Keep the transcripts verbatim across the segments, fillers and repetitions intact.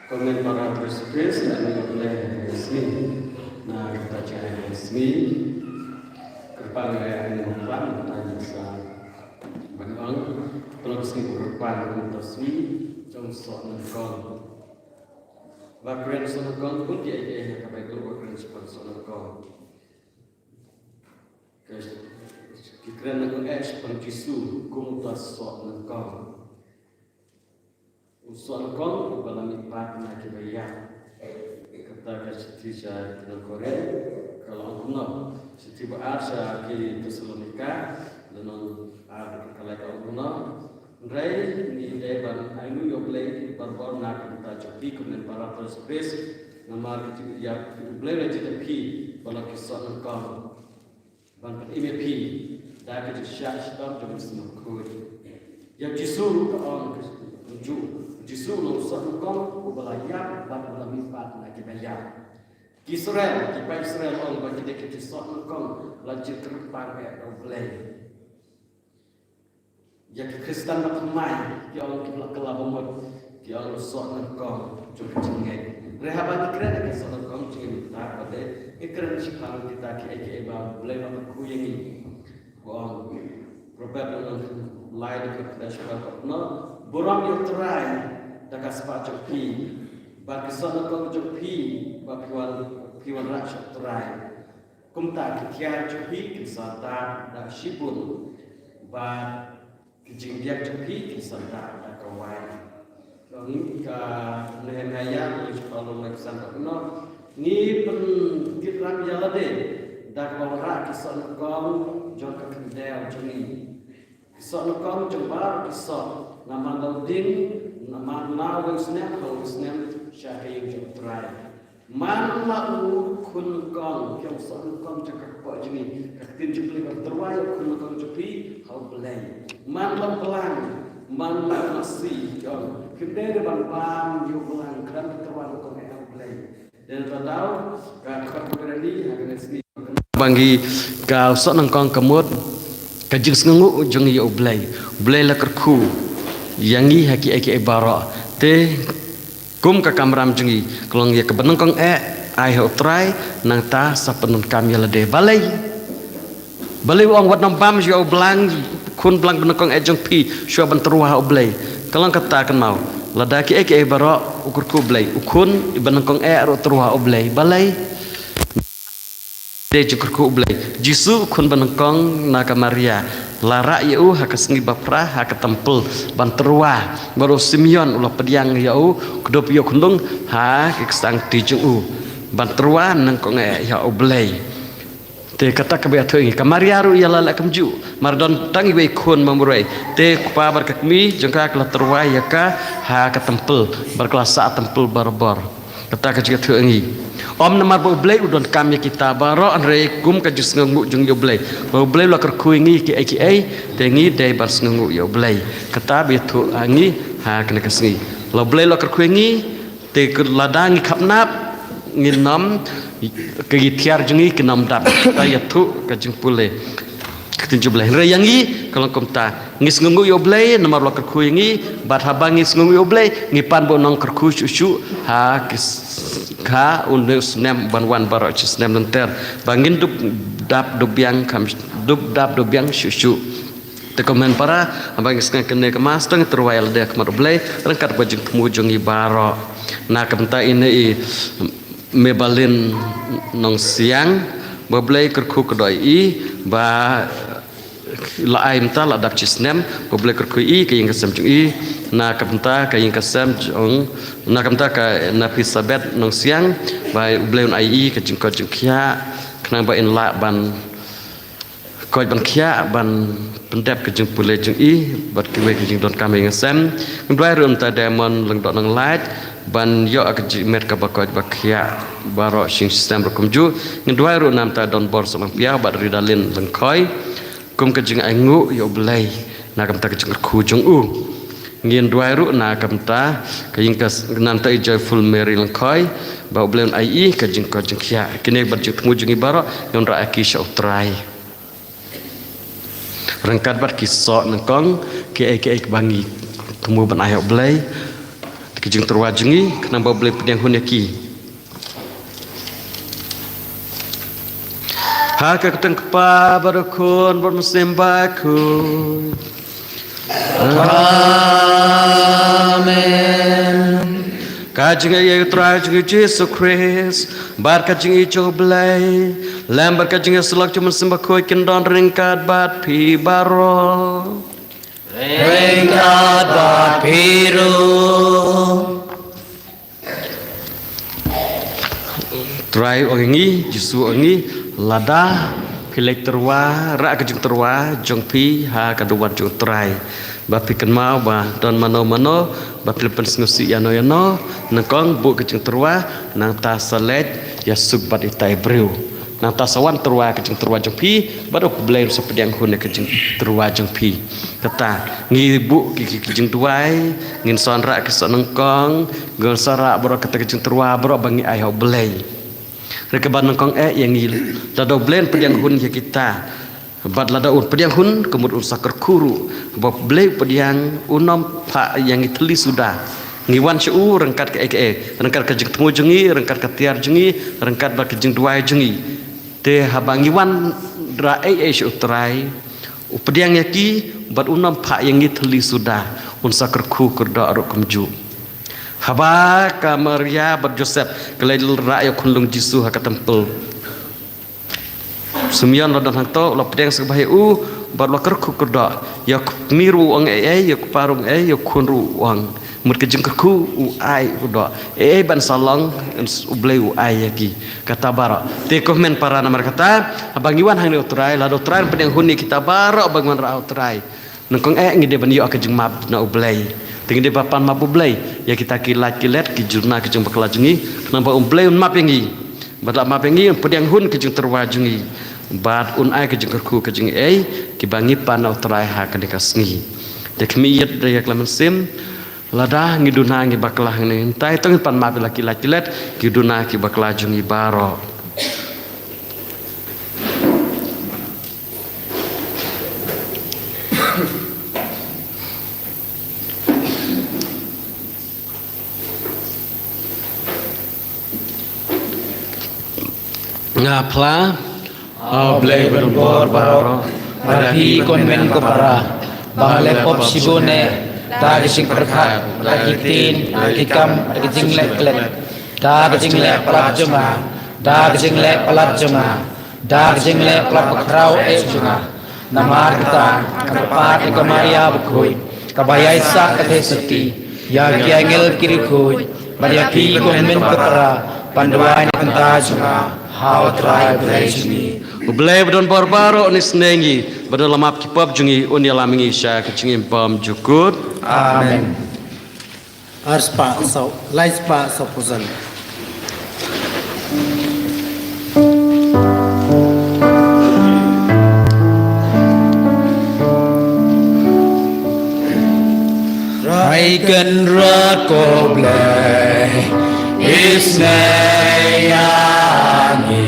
Kmen para Jisu Khrist, na ngi u Blei ha ka sngi, na kata ka sngi. Kyrpang ïa ngi u Blei, na ngi sa ban ong, tang ka sngi u kyrpang, tang ka sngi jong soh nyngkong. Ba kren soh nyngkong, kum ki ai ai ha ka Baibl ba kren shaphang soh nyngkong. Ki kren na ka eh shaphang Jisu kum uta soh nyngkong. U soh nyngkong uba la mihpat na kiba ïap. Kata ka shithi sha ki nong Korinth ka la ong kumno. Shithi ba ar sha ki Thessalonika, lynnong ar ka la ong kumno. Hynrei ngi dei ban ai nguh ïa U Blei barabor na ka bynta jong phi, kmen para Jisu Khrist, namar ka jingïap U Blei la jied ïa phi ba la ki soh nyngkong. Ban pynim ïa phi da ka jingshah shitom jong U Mynsiem Bakhuid. Ïa Jisu ka ong ka Jisu, Jisu u long u soh nyngkong uba la ïap bad uba la mihpat na kiba ïap. Ki Israel, ki paid Israel ong ba ki dei ki soh nyngkong, la jingkyrpang ïa U Blei. Ïa ki Khristan ba thymmai, ki ong ki ba la kylla ba mut, ki ong u soh nyngkong jong ka jingngeit. Hynrei haba ngi kren ïa ka soh nyngkong jingngeit mynta, ba dei ngi kren shaphang kita kiei kiei ba U Blei u la kyrkhu ïa ngi. Ba ong Proverb lynnong lai dkhot khyndai, shaphang kata, burom ïa U Trai da ka spah jong phi, bad ki soh nyngkong jong phi ba phi wan, phi wanrah sha U Trai. Kumta ki tiar jong phi kin sa tad da ka shibun, bad ki jingdiang jong phi kin sa tad da ka waiñ. Ka Nehemiah, ka lynnong lai, dkhot san, ka ong, ngi pynkitram ïalade da kaba wanrah ki soh nyngkong jong ka khyndew jong ngi, ki soh nyngkong jong baroh ki soh, namar la ding, namar Nau ban snem, hau snem, sha ka ïing jong u Trai. Man la u khun kong, ki ong soh nyngkong jong ka kpoh jong ngi. Ka ktien jong u Blei ka tyrwa ïa u khun kong jong phi, ha u Blei. Man la blang, man la masi, ki ong. Kim dei ban bam ïa u blang, khlem tyrwa nyngkong eh ha u Blei. Dei na kata ka daw, ka kyrpad ka dei ha kane ka sngi. Ba ngi ka soh nyngkong ka mut ka jingsngewnguh jong ngi ïa u Blei. U Blei la kyrkhu ïa ngi ha kiei kiei baroh. Te kum ka kamram jong ngi ka long ïa kaba nyngkong eh ai ha u Trai, nangta sa pyndonkam ïa lade. Balei? Balei u ong wat nang bam shuwa u blang, khun blang ba nyngkong eh jong phi, shuwa ban tyrwa ha u Blei? Ka long kata kynmaw. Lada kiei kiei baroh u kyrkhu u Blei, u khun ba nyngkong eh ruh tyrwa ha u Blei. Balei? Dei jingkyrkhu u Blei. Jisu u khun ba nyngkong na ka Maria la rah ïa u ha ka sngi ba phra ha ka templ ban tyrwa. Bad u Simeon u la pdiang ïa u, kdup ïa u khunlung ha ka ksangti jong u ban tyrwa nyngkong eh ïa u Blei. Te kata kaba ïathuh ïa ngi, ka Maria ruh ïa la leh kumjuh. Mar don tang iwei i khun marwei. Te u kpa bad ka kmie jong ka ka la tyrwa ïa ka ha ka templ, bad ka la sah templ barabor. Kata ka jingïathuh ïa ngi. Ym namar ba u Blei u donkam ïa kita baroh, hynrei kum ka jingsngewnguh jong ngi ïa u Blei. Ba u Blei u la kyrkhu ïa ngi kiei kiei, te ngi dei ban sngewnguh ïa u Blei. Kata ba ïathuh ïa ngi ha kane ka sngi. La u Blei u la kyrkhu ïa ngi, te ka lada ngi khapnap, ngin ym, ka ithiar jong ngi kin ym dap. Kata ïathuh ka jingpule. Ka ktien jong u Blei. Hynrei ïa ngi ka long kumta. Ngi sngewnguh ïa u Blei namar u la kyrkhu ïa ngi, bad haba ngi sngewnguh ïa u Blei, ngi pan ba un nang kyrkhu shuh shuh ha ki s-, ha une u snem ban wan baroh shi snem lynter. Ba ngin dup dap dup biang kham, dup dap dup biang shuh shuh. Te kumne para, haba ngi sngap kane ka Mass, to ngi tyrwa ïa lade ha khmat u Blei, ryngkat bad jingthmu jong ngi baroh. Na ka bynta ine i Maybelline Nongsiang, ba u Blei kyrkhu kyrdoh ïa i, ba la ai mynta la dap shi snem, ba u Blei kyrkhu ïa i, ka ïing ka sem jong i, na ka bynta ka ïing ka sem jong, na ka bynta ka Nafisabeth Nongsiang, ba u Blei un ai ïa i ka jingkoit jingkhiah, khnang ba in lah ban koit ban khiah, ban pyndep ka jingpule jong i, bad kiwei ki jingdonkam ha ïing ha sem. Ngi duwai ruh na i Diamond Lyngdoh Nonglait, ban ïoh ka jingmut kaba koit ba khiah, baroh shi snem ruh kumjuh. Ngi duwai ruh na i Donbor Sohmynpia, bad Ridalin Lyngkhoi. Kum ka jingainguh ïa u Blei, na ka bynta ka jingkyrkhu jong u. Ngin duwai ruh na ka bynta, ka ïing ka s-, na i Joyful Mary Lyngkhoi, ba u Blei un ai ïa i ka jingkoit jingkhiah. Kine bad jingthmu jong ngi baroh, ngin rah ïa ki sha u Trai. Ryngkat bad ki soh nyngkong, kiei kiei ba ngi thmu ban ai ha u Blei, ki jingtyrwa jong ngi, khnang ba u Blei pdiang hun ïa ki. Ha ka kyrteng u Kpa bad u Khun bad u Mynsiem Bakhuid. Amen. Ka jingïeit u Trai jong ngi Jisu Khrist, bad ka jingïeit jong u Blei, lem bad ka jingïasyllok jong u Mynsiem Bakhuid kin don ryngkat bad phi baroh. Ryngkat bad phi ruh. Trai u ong ïa ngi, Jisu u ong ïa ngi, lada phi leit tyrwa, rah ka jingtyrwa jong phi ha ka duwan jong u Trai. Ba phi kynmaw ba don mano mano ba phi la pynsngewsih ïano ïano, nyngkong buh ka jingtyrwa, nangta sa leit ïasuk bad itai i briew. Nangta sa wan tyrwa ka jingtyrwa jong phi, bad u Blei un sa pdiang hun ïa ka jingtyrwa jong phi. Kata, ngi buh ki, ki, ki jingduwai, ngin sa wanrah ki soh nyngkong, ngin sa rah baroh kata ka jingtyrwa baroh ba ngi ai ha u Blei. Hynrei kaba nyngkong eh ïa ngi, lada u Blei un pdiang hun ïa kita. Bad lada un pdiang hun, ka mut un sa kyrkhu ruh, ba u Blei u pdiang, un ym phah ïa ngi thylli suda. Ngi wan sha u ryngkat kaei kaei, ryngkat ka jingthmu jong ngi, ryngkat ka tiar jong ngi, ryngkat bad ka jingduwai jong ngi. Te haba ngi wanrah ei ei sha u Trai, u pdiang ïa ki, bad un ym phah ïa ngi thylli suda, un sa kyrkhu kyrdoh ruh kumjuh. Haba ka Maria bad Joseph, ka la rah ïa u khunlung Jisu ha ka templ. Simeon la don hangto, la pdiang sngewbha ïa u, bad la kyrkhu kyrdoh. Ïa u kmie ruh u ong ei ei, ïa u kpa ruh u ong ei ei, ïa u khun ruh u ong. Mut ka jingkyrkhu u ai u doh. Ei ei ban sa long, u Blei u ai ïa ki. Kata baroh. Te kumne para namar kata, haba ngi wan hangne u Trai, lada u Trai un pdiang hun ïa kita baroh ba ngi wanrah u Trai. Nyngkong eh ngi dei ban ïoh ka jingmap na u Blei. Te ngi dei ban pan map U Blei ïa kita ki lait ki let, ki ju duna ki jingbakla jong ngi, khnang ba U Blei un map ïa ngi. Bad la map ïa ngi, un pdiang hun ki jingtyrwa jong ngi, bad un ai ki jingkyrkhu ki jingaiei kiba ngi pan na U Trai ha kane ka sngi. Te khmih ïa ka la mynsiem, lada ngi duna ngi bakla hangne, hynrei to ngin pan map ïa la ki lait ki let, ki duna ki bakla jong ngi baroh. Nga phla, O Blei badonbor baroh, ba da phi ko hynmen ko para ba nga la pop shibun eh, da ka jingpyrkhat, da ka ktien, da ka kam, da ka jingleh klet, da ka jingleh palat jong nga, da ka jingleh palat jong nga, da ka jingleh palat bakhraw eh jong nga. Namar kata nga kyrpad ïa ka Maria bakhuid, kaba ïaisah ka theisotti, ïa ki angel ki riewkhuid, bad ïa phi ko hynmen ko para, ban duwai na ka bynta jong nga ha U Trai Blei jong ngi. U Blei badonbor baroh un isynei ïa ngi, bad un la map ki pop jong ngi, un ïalam ïa ngi sha ka jingim bymjukut. Amen. Ar spah saw, lai spah saw phew san. Trai Kynrad ko Blei, isynei ïa ngi.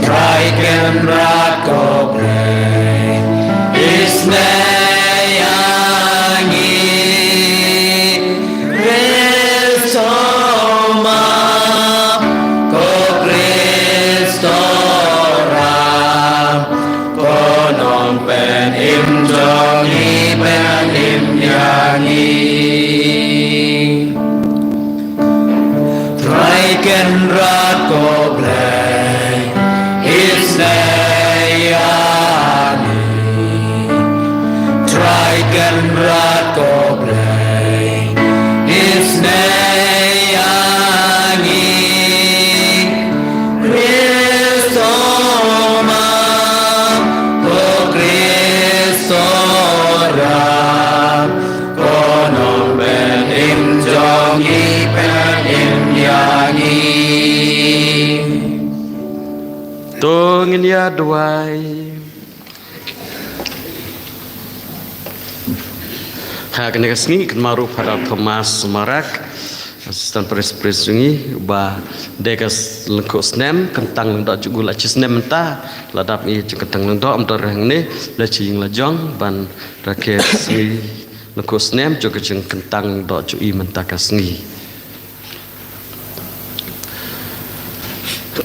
Trai Kynrad ko Blei, isynei ïa ngi. Khrist u map, ko Khrist u ram, ko nongpynim jong ngi, pynim ïa ngi. Trai Kynrad ko Blei, isynei ïa ngi. Trai Kynrad ko Blei, isynei ïa ngi. Khrist u map, ko Khrist u ram, ko nongpynim jong ngi, pynim ïa ngi. To ngin ïa duwai. Ha kane ka sngi kynmaw ruh Father Thomas Marak, Assistant Parish Priest jong ngi, ba dei ka s-, lyngkhuh snem kyntang lyngdoh jong u, la shi snem mynta la dap ïa ka jingkyntang lyngdoh, mynta hangne la shi ïing la jong ban rakhe sngi lyngkhuh snem jong ka jingkyntang lyngdoh jong i mynta ka sngi.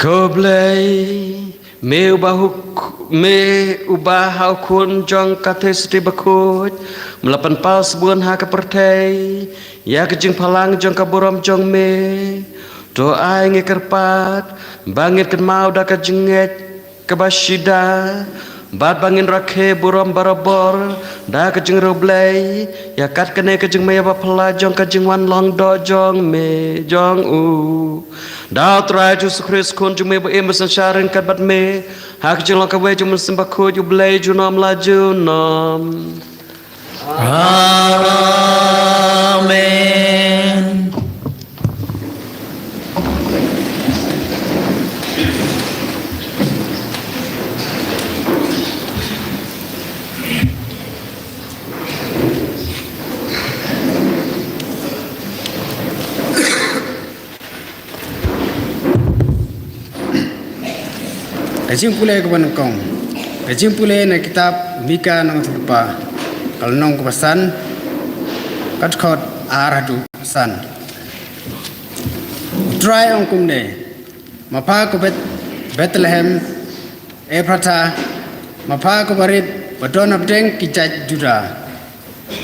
Ko Blei, me uba huk-, me uba ha u Khun jong ka Theisotti Bakhuid me la pynpaw sbun ha ka pyrthei ïa ka jingphalang jong ka burom jong me, to ai ngi kyrpad ba ngin kynmaw da ka jingngeit kaba shida, bad ba ngin rakhe burom barabor da ka jingriewblei ïa kat kane ka jingmih ba phylla jong ka jingwan lyngdoh jong me, jong u. Da U Trai Jisu Khrist Khun jong me, ba im ba synshar ryngkat bad me ha ka jinglong kawei jong U Mynsiem Bakhuid, U Blei junom la junom. Amen. Ka jingpule kaba nyngkong. Ka jingpule na kitab Mika nongthoh lypa, ka lynnong kaba san, ka dkhot ar haduh san. U Trai ong kumne: Ma pha ko Bet-, Bethlehem Ephratha, ma pha ko barit ba don hapdeng ki jait Juda,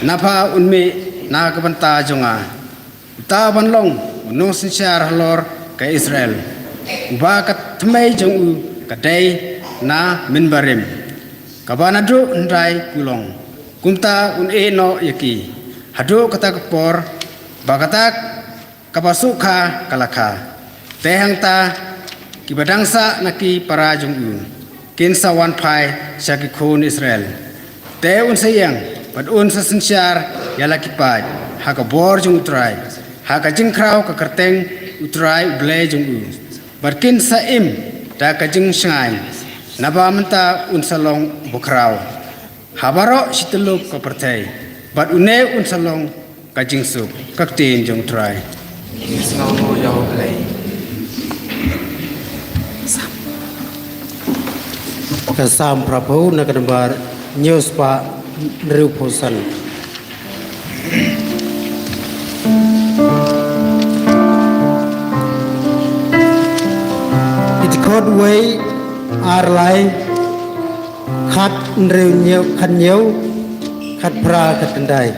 na pha un mih na ka bynta jong nga uta uban long u nongsynshar halor ka Israel, uba ka thymmei jong u ka dei na mynbarim, kaba naduh hyndai kulong. Kumta un ïeh noh ïa ki haduh kata ka por, ba kata kaba suk kha ka la kha. Te hangta kiba dang sah na ki para jong u kin sa wan phai sha ki khun Israel. Te un sa ïeng bad un sa synshar ïa la ki paid ha ka bor jong U Trai, ha ka jingkhraw ka kyrteng U Trai U Blei jong u, bad kin sa im da ka jingshngaiñ, naba mynta un sa long bakhraw ha baroh shi tyllup ka pyrthei, bad une un sa long ka jingsuk. Ka ktien jong U Trai. Ngi sngewbha ïa U Blei. Ka Salm phra phew na ka nambar hynñiew spah hynriewphew san. Ki dkhot wei, ar lai, khat hynriew hynñiew, khat hynñiew, khat phra, khat khyndai.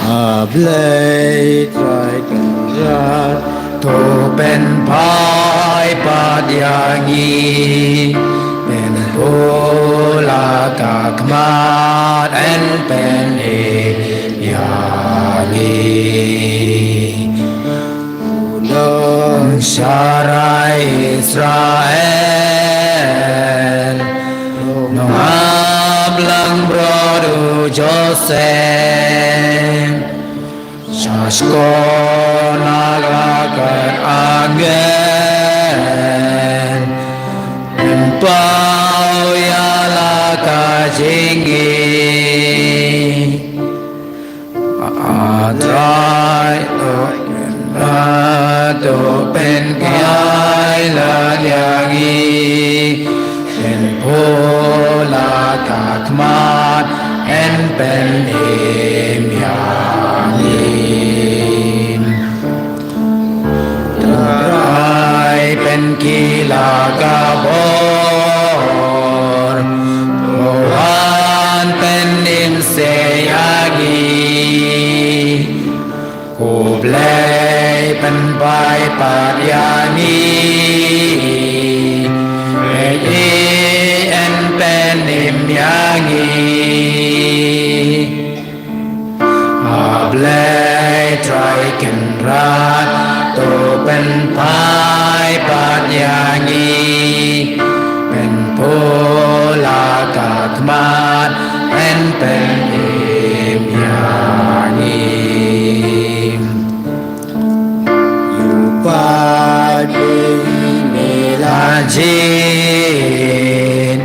A Blei Trai Kynrad, to pynphai pat ïa ngi, pynpula ka khmat, yn pynim ïa ngi. U nongsharai Israel, nongaplangbrot u Joseph, sha shkor na ka kat angel, pynpaw ïa la ka jingim. A Trai, to pynpula, to pynkhraw ïa ngi, pynpula ka khmat, yn pynim ïa ngi. Trai, pynkylla ka bor, to wan pynim seh ïa ngi. Ko Blei, pynphai pat ïa ngi, peit, yn pynim ïa ngi. A Blei Trai Kynrad, to pynphai pat ïa ngi, pynpula ka khmat, yn pynim ïa ngi. Ïa u paid me la jied,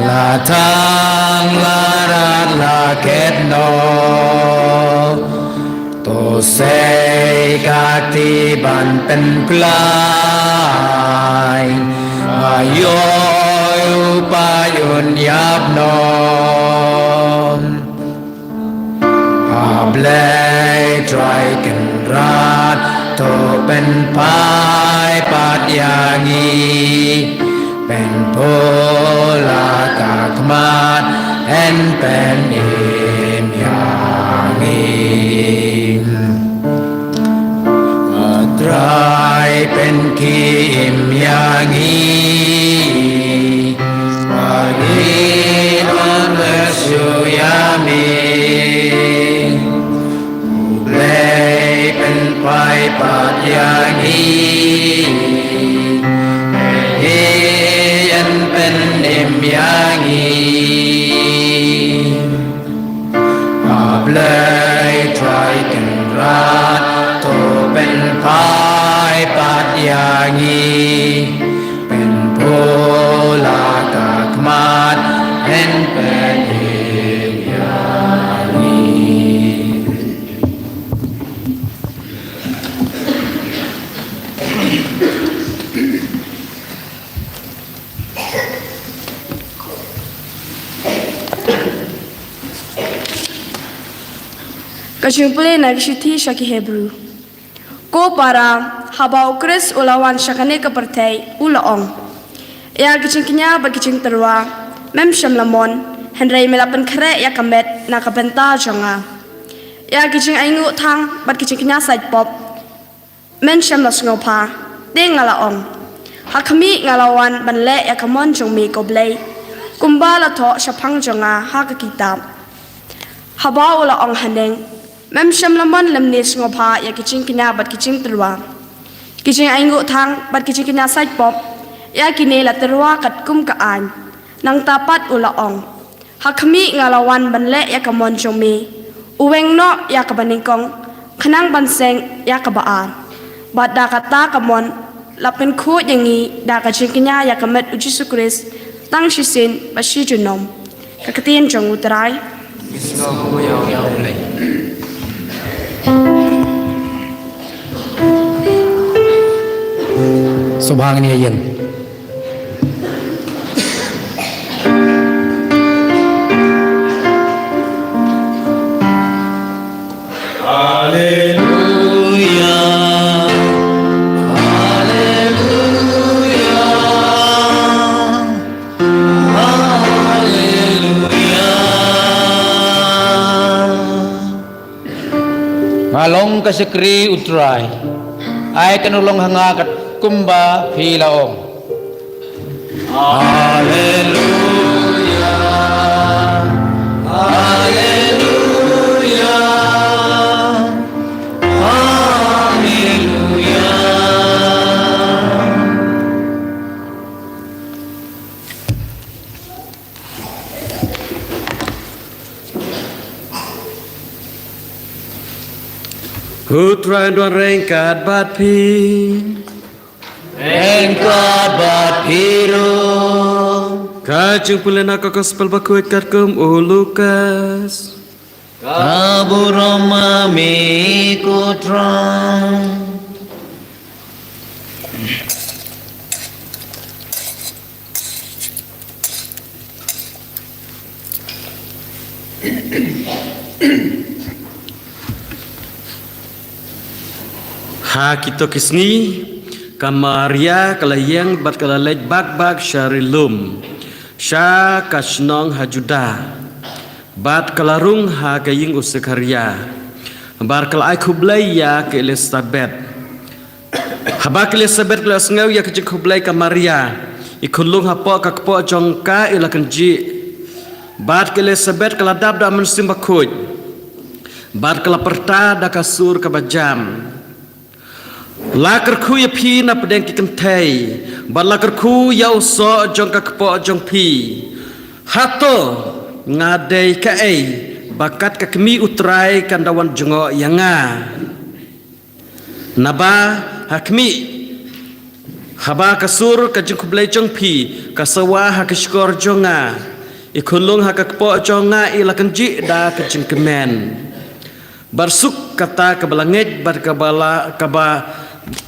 la thang, la rat, la khet noh, to sei ka kti ban pynkylla, ba ïoh u paid un ïap noh. A Blei Trai Kynrad, to pynphai pat ïa ngi, pynpula ka khmat, yn pynim ïa ngi. A Trai, pynkim ïa ngi, ba ngin ym shu ïa mih. U Blei, pynphai pat ïa ngi, yn pynim ïa ngi. A Blei Trai Kynrad, to pynphai pat ïa ngi, pynpula ka khmat, yn pynim ïa ngi. Ka jingpule na ka shithi sha ki Hebru. Ko para, haba u Khrist u la wan sha kane ka pyrthei, u la ong: Ïa ki jingkñia bad ki jingtyrwa mem shym la mon, hynrei me la pynkhreh ïa ka met na ka bynta jong nga. Ïa ki jingainguh thang bad ki jingkñia sait pop men shym la sngewbha. Te nga la ong: Ha khmih, nga la wan ban leh ïa ka mon jong me, ko Blei, kumba la thoh shaphang jong nga ha ka kitab. Haba u la ong haneng, mem shym la mon lymne sngewbha ïa ki jingkñia bad ki jingtyrwa. Ki jingainguh thang bad ki jingkñia sait pop, ïa kine la tyrwa katkum ka aiñ. Nangta pat u la ong: Ha khmih, nga la wan ban leh ïa ka mon jong me. U weng noh ïa kaba nyngkong, khnang ban seng ïa kaba ar. Bad da kata ka mon, la pynkhuid ïa ngi da ka jingkñia ïa ka met U Jisu Khrist, tang shisien bad shi junom. Ka ktien jong U Trai. Sngewbha ngin ïeng. Haleluya, haleluya, haleluya. Nga long ka shakri U Trai. Ai kan long ha nga kat kumba phi la ong. Haleluya. Haleluya. Haleluya. U Trai un don ryngkat bad phi. Ryngkat bad phi ruh. Ka jingpule na ka gospel bakhuid katkum u Lukas. Ka burom ma me ko Trai. Ha kito ki sngi, ka Maria ka la ïeng bad ka la leit bak bak sha ri lum, sha ka shnong ha Juda. Bad ka la rung ha ka ïing u Sekharia. Bad ka la ai khublei ïa ka Elisabet. Haba ka Elisabet ka la sngew ïa ka jingkhublei ka Maria, i khunlung hapoh ka kpoh jong ka i la kynjih. Bad ka Elisabet ka la dap da u Mynsiem Bakhuid. Bad ka la pyrta da ka sur kaba jam. La kyrkhu ïa phi na pdeng ki kynthei, bad la kyrkhu ïa u soh jong ka kpoh jong phi. Hato nga dei kaei ba kat ka kmie U Trai kan da wan jngoh ïa nga? Naba ha khmih, haba ka sur ka jingkhublei jong phi ka sawa ha ka shkor jong nga, i khunlung ha ka kpoh jong nga i la kynjih da ka jingkmen. Bad suk kata kaba la ngeit, bad kaba la, kaba,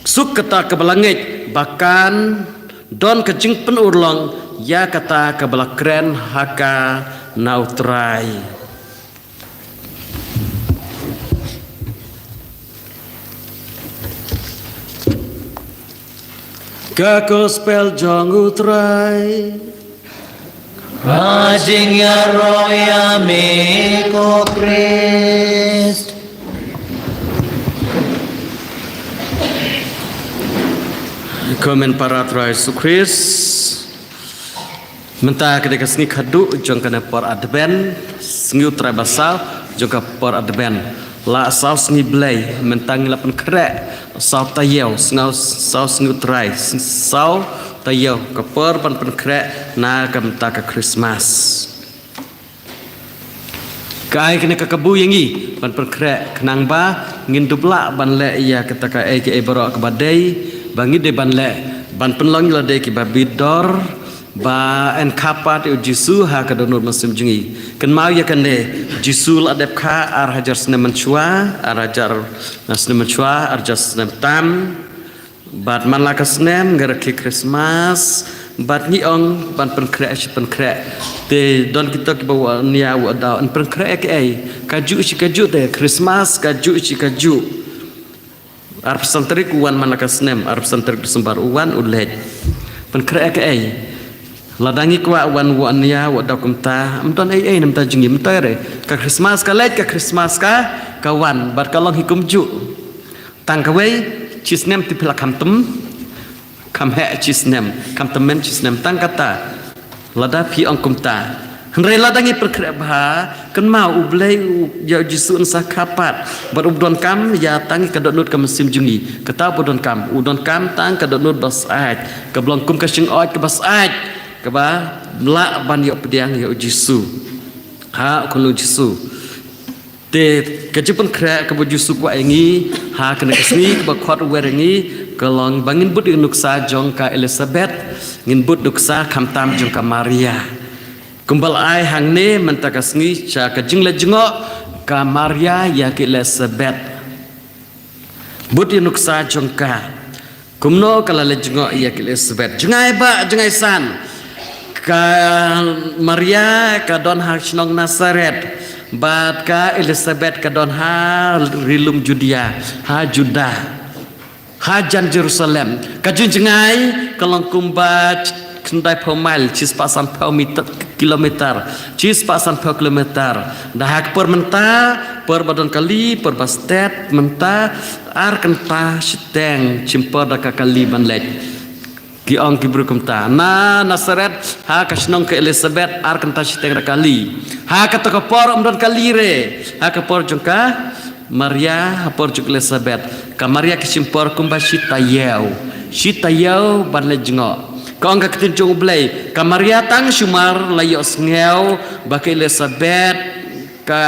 suk kata kaba la ngeit ba kan don ka jingpynurlong ïa kata kaba la kren ha ka na U Trai. Ka gospel jong U Trai. Ka jingïaroh ïa me ko Khrist. Ko hynmen para Trai Jisu Khrist. Mynta ka dei ka sngi khatduh jong kane por Advent, sngi U Trai ba saw jong ka por Advent. La saw sngi Blei, mynta ngi la pynkhreh saw taïew, sngew saw sngi U Trai, saw taïew, ka por ban pynkhreh na ka bynta ka Christmas. Ka ai kane ka kabu ïa ngi ban pynkhreh khnang ba ngin dup lah ban leh ïa kata kaei kaei baroh kaba dei ba ngi dei ban leh, ban pynlong ïa lade kiba bit dor, ban kha pat ïa u Jisu ha ka dohnud mynsiem jong ngi. Kynmaw ïa kane, Jisu la dep kha ar hajar snem mynshuwa, ar hajar snem mynshuwa, ar hajar snem tam. Bad man la ka snem ngi rakhe Christmas, bad ngi ong ban pynkhreh shi pynkhreh. Te don kito kiba wan ïa u daw, yn pynkhreh kaei? Kajuh shi kajuh te, Christmas kajuh shi kajuh. Arphew san tarik u wan man la ka snem, arphew san tarik December u wan u leit. Pynkhreh kaei? Lada ngi kwah wan wan ïa u daw kumta, ym don ei ei na bynta jong ngi, mynta re. Ka Christmas ka leit, ka Christmas ka, ka wan, bad ka long hi kumjuh. Tang kawei, shi snem te phi la kham tymmen, kham heh shi snem, kham tymmen shi snem, tang kata. Lada phi ong kumta. Hynrei lada ngi pynkhreh bha, kynmaw U Blei u, ïa u Jisu un sa kha pat. Bad u donkam ïa tang ka dohnud ka mynsiem jong ngi. Kata u donkam, u donkam tang ka dohnud ba syaid, kaba long kum ka shyngkhuid kaba syaid, kaba lah ban ïoh pdiang ïa u Jisu. Ha u khunlung Jisu. Te ka jingpynkhreh kaba u Jisu u kwah ïa ngi ha kane ka sngi kaba khot u wer ïa ngi ka long ba ngin bud ïa ka nuksa jong ka Elisabeth, ngin bud nuksa khamtam jong ka Maria. Kumba la ai hangne mynta ka sngi sha ka jingleit jngoh ka Maria ïa ka Elisabeth. Bud ïa nuksa jong ka. Kumno ka la leit jngoh ïa ka Elisabeth. Jngai bah, jngai san. Ka Maria ka don ha shnong Nasaret. Bad ka Elisabeth ka don ha ri lum Judia. Ha Juda. Ha jan Jerusalem. Ka jingjngai ka long kumba khyndai phew mile, chispah san phew meter, kilometer, chispah san phew kilometer. Da ha ka por mynta, por ba don kali, por ba stet, mynta, ar kynta shiteng, shim por da ka kali ban leit. Ki ong ki briew kumta. Na Nasaret, ha ka shnong ka Elisabeth, ar kynta shiteng da kali. Ha kata ka por, ym don kali re. Ha ka por jong ka, Maria, ha por jong ka Elisabeth. Ka Maria ka shim por kumba shi taïew. Shi taïew ban leit jngoh. Ka ong ka ktien jong U Blei. Ka Maria tang shu mar la ïohsngew ba ka Elisabeth ka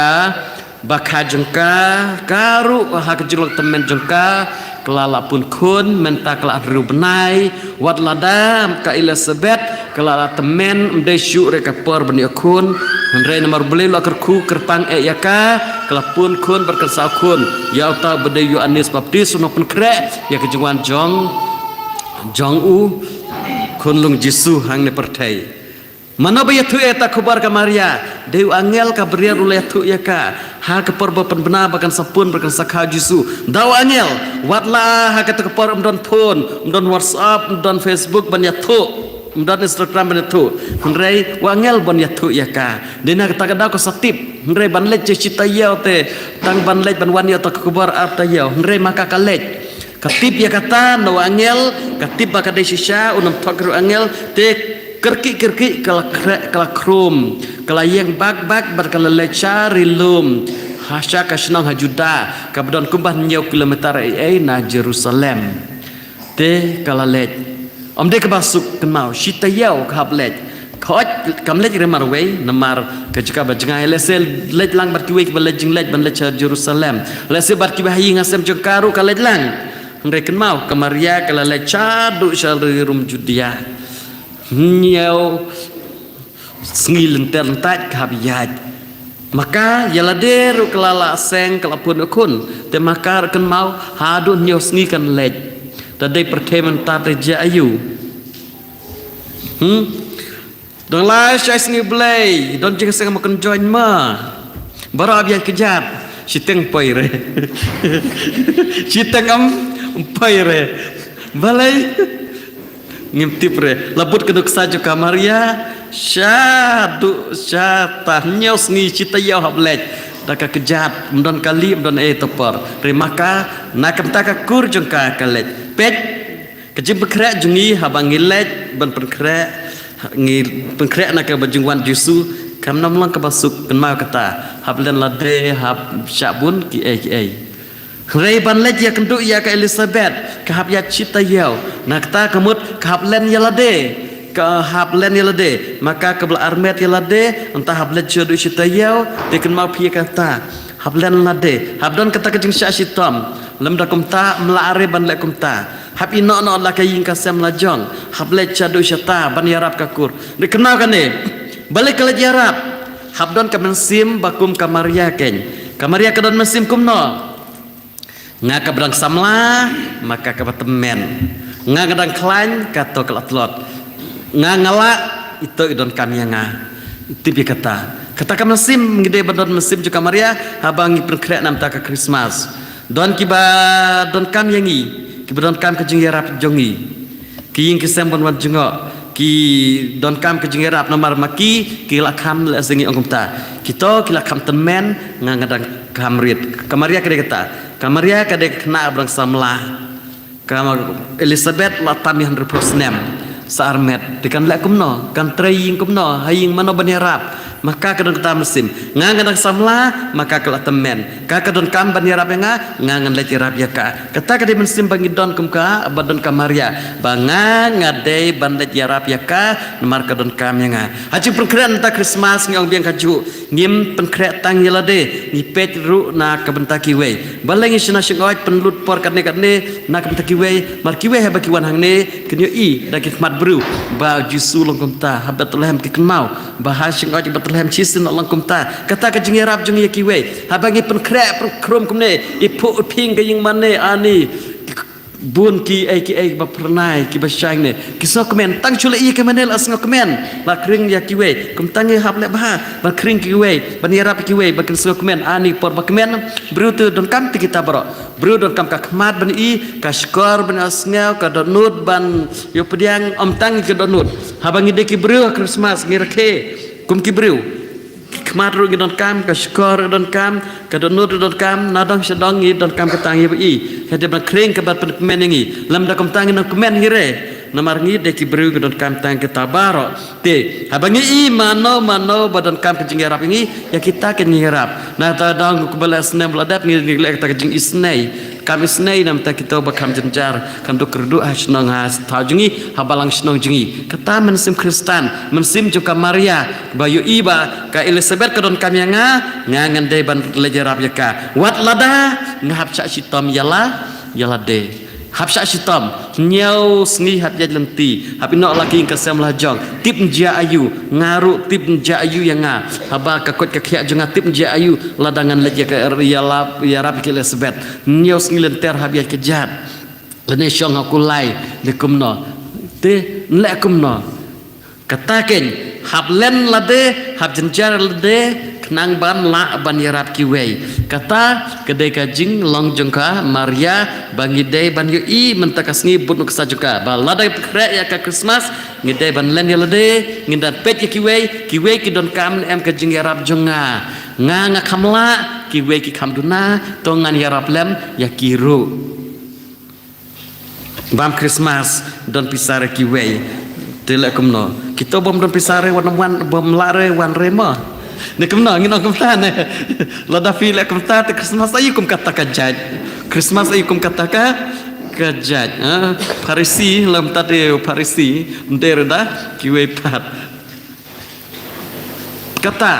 bakha jong ka, ka ruh ha ka jinglong tymmen jong ka, ka la lah pun khun, mynta ka la hynriew bnai, wat lada ka Elisabeth, ka la lah tymmen, ym dei shuh re ka por ban ïoh khun, hynrei namar U Blei u la kyrkhu kyrpang eh ïa ka, ka la pun khun bad kan saw khun, ïa uta uba dei u Ïoannis Baptis u nongpynkhreh ïa ka jingwan jong, jong u khunlung Jisu hangne pyrthei. Mano ba ïathuh ïa kata ka khubor ka Maria, dei u angel ka Gabriel u la ïathuh ïa ka, ha ka por ba pynbna ba kan sa pun ba kan sa kha u Jisu. Da u angel, wat la ha kata ka por ym don phone, ym don WhatsApp, ym don Facebook ban ïathuh, ym don Instagram ban ïathuh. Hynrei u angel ban ïathuh ïa ka. Dei na kata ka daw ka sa tip, hynrei ban leit sha shi taïew te, tang ban leit ban wan ïa kata ka khubor ar taïew. Hynrei ma ka ka leit. Ka tip ïa kata na u angel, ka tip ba ka dei shisha, u nongthoh ka ri u angel, te kyrkieh kyrkieh ka la khreh, ka la khrum, ka la ïeng bak bak bad ka la leit sha ri lum, ha sha ka shnong ha Juda, kaba don kumba hynñiew kilometer ei ei na Jerusalem. Te ka la leit. Ym dei kaba suk kynmaw, shi taïew ka hap leit. Ka hap, kam leit re marwei, namar ka jaka ba jngai, lehse leit lang bad kiwei kiba leit jingleit ban leit sha Jerusalem. Lehse bad kiba ha ïing ha sem jong ka ruh ka leit lang. Hynrei kynmaw, ka Maria ka la leit shaduh sha ri lum Judia. Hynñiew sngi lynter lyntait ka hap ïaid. Ma ka ïa lade ruh ka la lah seng ka la pun ïa u khun. Te ma ka ruh kynmaw haduh hynñiew sngi kan leit. Te dei pyrthei mynta te jia aïu. Hmm? Dang lai shai sngi Blei, don jingseng ma kan join ma. Baroh ap ïaid kjat, shiteng poi re. Shiteng am poi re. Balei? Ngim tip re. La bud ka nuksa jong ka Maria, shaduh, sha ta hynñiew sngi shi taïew hap leit. Da ka kjat, ym don kali, ym don ei ta por. Re ma ka, na ka bynta ka kur jong ka ka leit. Peit, ka jingpynkhreh jong ngi haba ngi leit ban pynkhreh, ngi pynkhreh na kaba jingwan Jisu, kam nym long kaba suk, kynmaw kata, hap len lade, hap shah bun kiei kiei. Hynrei ban leit ïakynduh ïa ka Elisabeth, ka hap ïaid shi taïew, na kata ka mut ka hap len ïa lade, ka hap len ïa lade, ma ka kaba la armet ïa lade, ynda hap leit shaduh shi taïew, te kynmaw phi ïa kata, hap len lade, hap don kata ka jingshah shitom, lymda kumta, ym lah re ban leh kumta. Hap ïehnoh noh la ka ïing ka sem la jong. Hap leit shaduh shata ban ïarap ka kur. Dei kynmaw kane. Balei ka leit ïarap. Hap don ka mynsiem ba kum ka Maria keiñ. Ka Maria ka don mynsiem kumno. Nga kaba dang samla, ma ka kaba tymmen. Nga nga dang khlaiñ, kato ka la tlot. Nga nga lah, ito i donkam ïa nga. Tip ïa kata. Kata ka mynsiem ngi dei ban don mynsiem jong ka Maria, haba ngi pynkhreh na bynta ka Krismas. Don kiba donkam ïa ngi, kiba donkam ka jingïarap jong ngi. Ki ïing ki sem ban wan jngoh, ki donkam ka jingïarap namar ma ki, ki la kham lehse ngi ong kumta. Kito ki la kham tymmen, nga nga dang kham rit. Ka Maria ka dei kata. Ka Maria ka dei ka khynnah ba dang samla. Ka Elisabeth la tam ïa hynriewphew snem. Sa armet. Te kan leh kumno, kan trei ïing kumno, ha ïing mano ban ïarap. Ma ka ka don kata mynsiem. Nga nga dang samla, ma ka ka la tymmen. Ka ka donkam ban ïarap ïa nga, nga ngan leit ïarap ïa ka. Kata ka dei mynsiem ba ngi don kum ka, ba don ka Maria. Ba nga nga dei ban leit ïarap ïa ka, namar ka donkam ïa nga. Ha jingpynkhreh mynta Christmas ngi ong biang kajuh. Ngim pynkhreh tang ïa lade, ngi peit ruh na ka bynta kiwei. Balei ngi shna shngoit pynlut por katne katne, na ka bynta kiwei, namar kiwei haba ki wan hangne, kin ïohi, da ki khmat briew, ba u Jisu long kumta, ha Bethlehem ki kynmaw. Ba ha shngoit Bethlehem shisien long kumta. Kata ka jingïarap jong ngi ïa kiwei. Haba ngi pynkhreh, pynkhrum kumne. I phuh i phieng ka ïing mane ani. Bun kiei kiei ba phyrnai, kiba shai ne. Ki sngewkmen, tang shu leh ïa ka mane la sngewkmen. La khring ïa kiwei. Kumta ngi hap leh bha. Ba khring kiwei. Ban ïarap kiwei. Ba kin sngewkmen. Ani por ba kmen. Briew te donkam te kita baroh. Briew donkam ka khmat ban i, ka shkor ban ïohsngew, ka dohnud ban ïoh pdiang, ym tang ka dohnud. Haba ngi dei ki briew ha Christmas, ngi rakhe. Kum ki briew. Ki khmat ruh ngi donkam, ka shkor ruh donkam, ka dohnud ruh donkam, na dong sha dong ngi donkam kata ngi ba i. Ka dei ban khring kaba pynkmen ïa ngi. Lymda kumta ngi nang kmen hi re. Namar ngi dei ki briew ngi donkam tang kita baroh. Te, haba ngi i mano mano ba donkam ka jingïarap ïa ngi, ïa kita ka jingïarap. Na ta dang ku ba leh snem ba la dep ngi ngi leh kata ka jingisnei. Kam isnei namar ta kito ba kham jynjar, kham duk kyrduh ha shnong ha thaw jong ngi, ha balang shnong jong ngi. Kata mynsiem Khristan, mynsiem jong ka Maria, ba ïohi ba ka Elizabeth ka donkam ïa nga, nga ngan dei ban leit ïarap ïa ka. Wat lada, nga hap shah shitom ïa la, ïa lade. Hap shah shitom, hynñiew sngi hap ïaid lynti, hap ïehnoh la ka ïing ka sem la jong, tip njia aïu, nga ruh tip njia aïu ïa nga, haba ka koit ka khiah jong nga tip njia aïu, lada ngan leit ïa ka ïa la, ïarap ïa ka Elizabeth, hynñiew sngi lynter hap ïaid ka jat, lane shong ha kulai, ne kumno, te, nleh kumno. Kata kein, hap len lade, hap jynjar lade, khnang ban lah ban ïarap kiwei. Kata, ka dei ka jinglong jong ka, Maria, ba ngi dei ban ïohi, mynta ka sngi bun nuksa jong ka. Ba lada pynkhreh ïa ka Christmas, ngi dei ban len ïa lade, ngin da peit ïa kiwei, kiwei ki donkam ne em ka jingïarap jong nga. Nga nga kham lah, kiwei ki kham duna, to ngan ïarap lem, ïa ki ruh. Bam Christmas, don pisa re kiwei. Te leh kumno. Kito bym don pisa re wan wan, bym lah re wan re mo. Ne kumno, ngin ong kumta ne. Lada phi leh kumta te Christmas aïu kum kata ka jait. Christmas aïu kum kata ka, ka jait. Ha? Pharisi, lem ta te Pharisi, mder da, kiwei pat. Kata,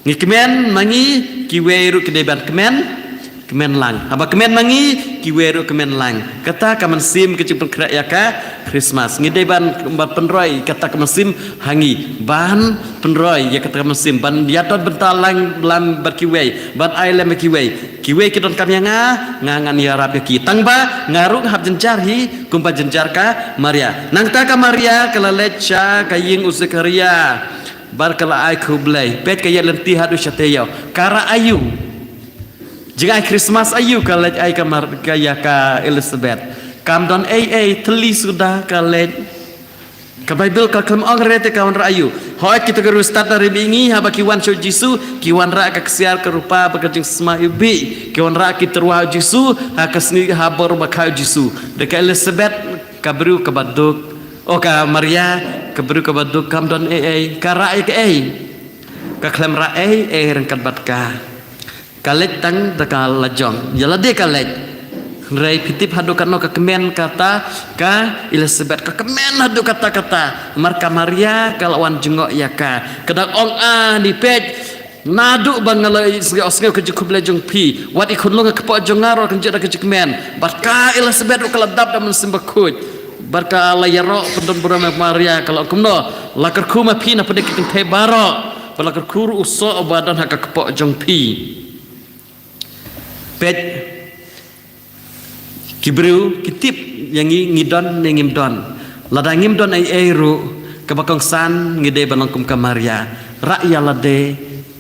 ngi kmen ma ngi, kiwei ruh ki dei ban kmen, kmen lang. Haba kmen ma ngi, kiwei ruh kmen lang. Kata ka mynsiem ka jingpynkhreh ïa ka Christmas. Ngi dei ban, ban pynroi, kata ka mynsiem ha ngi. Ban pynroi, ïa kata ka mynsiem. Ban ïadon bynta lang, lang bad kiwei. Ban ai lem bad kiwei. Kiwei ki donkam ïa nga, nga ngan ïarap ïa ki. Tang ba, nga ruh hap jynjar hi, kumba jynjar ka Maria. Nangta ka Maria, ka la leit sha, ka ïing u Zekaria. Bad ka la ai khublei. Peit ka ïaid lynti haduh shatei ïew. Ka rah aïu. Jingai Christmas aïu ka leit ai ka mar ka ïa ka Elizabeth. Kam don ei ei thli suda ka leit. Ka Bible ka khlem ong re te ka wanrah aïu. Hooid kita ki riewstad na ri bad ngi haba ki wan sha u Jisu, ki wanrah ka ksiar ka rupa bad ka jingsma iwbih. Ki wanrah ki tyrwa u Jisu, ha ka sngi ha bor ba kha u Jisu. Da ka Elizabeth ka briew kaba duk. O ka Maria, ka briew kaba duk kam don ei ei, ka rah ei ka ei. Ka khlem rah ei ei ryngkat bad ka. Ka leit tang da ka lajong. Ïa lade ka leit. Hynrei phi tip haduh katno ka kmen kata ka Elizabeth ka kmen haduh katta katta. Namar ka Maria ka la wan jngoh ïa ka. Ka dang ong ani peit. Naduh ba nga la ïohsngew ka jingkhublei jong phi, wat i khunlung ha kpoh jong nga ruh kan jied da ka jingkmen. Bad ka Elizabeth ruh ka la dap da mynsiem bakhuid. Bad ka la ïaroh pyndon burom ïa Maria ka la ong kumno, la kyrkhu ma phi na pdeng ki kynthei baroh. Bad la kyrkhu ruh u soh uba don ha ka kpoh jong phi. Peit. Ki briew, ki tip, ïa ngi, ngi don, ne ngim don. Lada ngim don ei ei ruh, kaba kongsan, ngi dei ban long kum ka Maria. Rah ïa lade,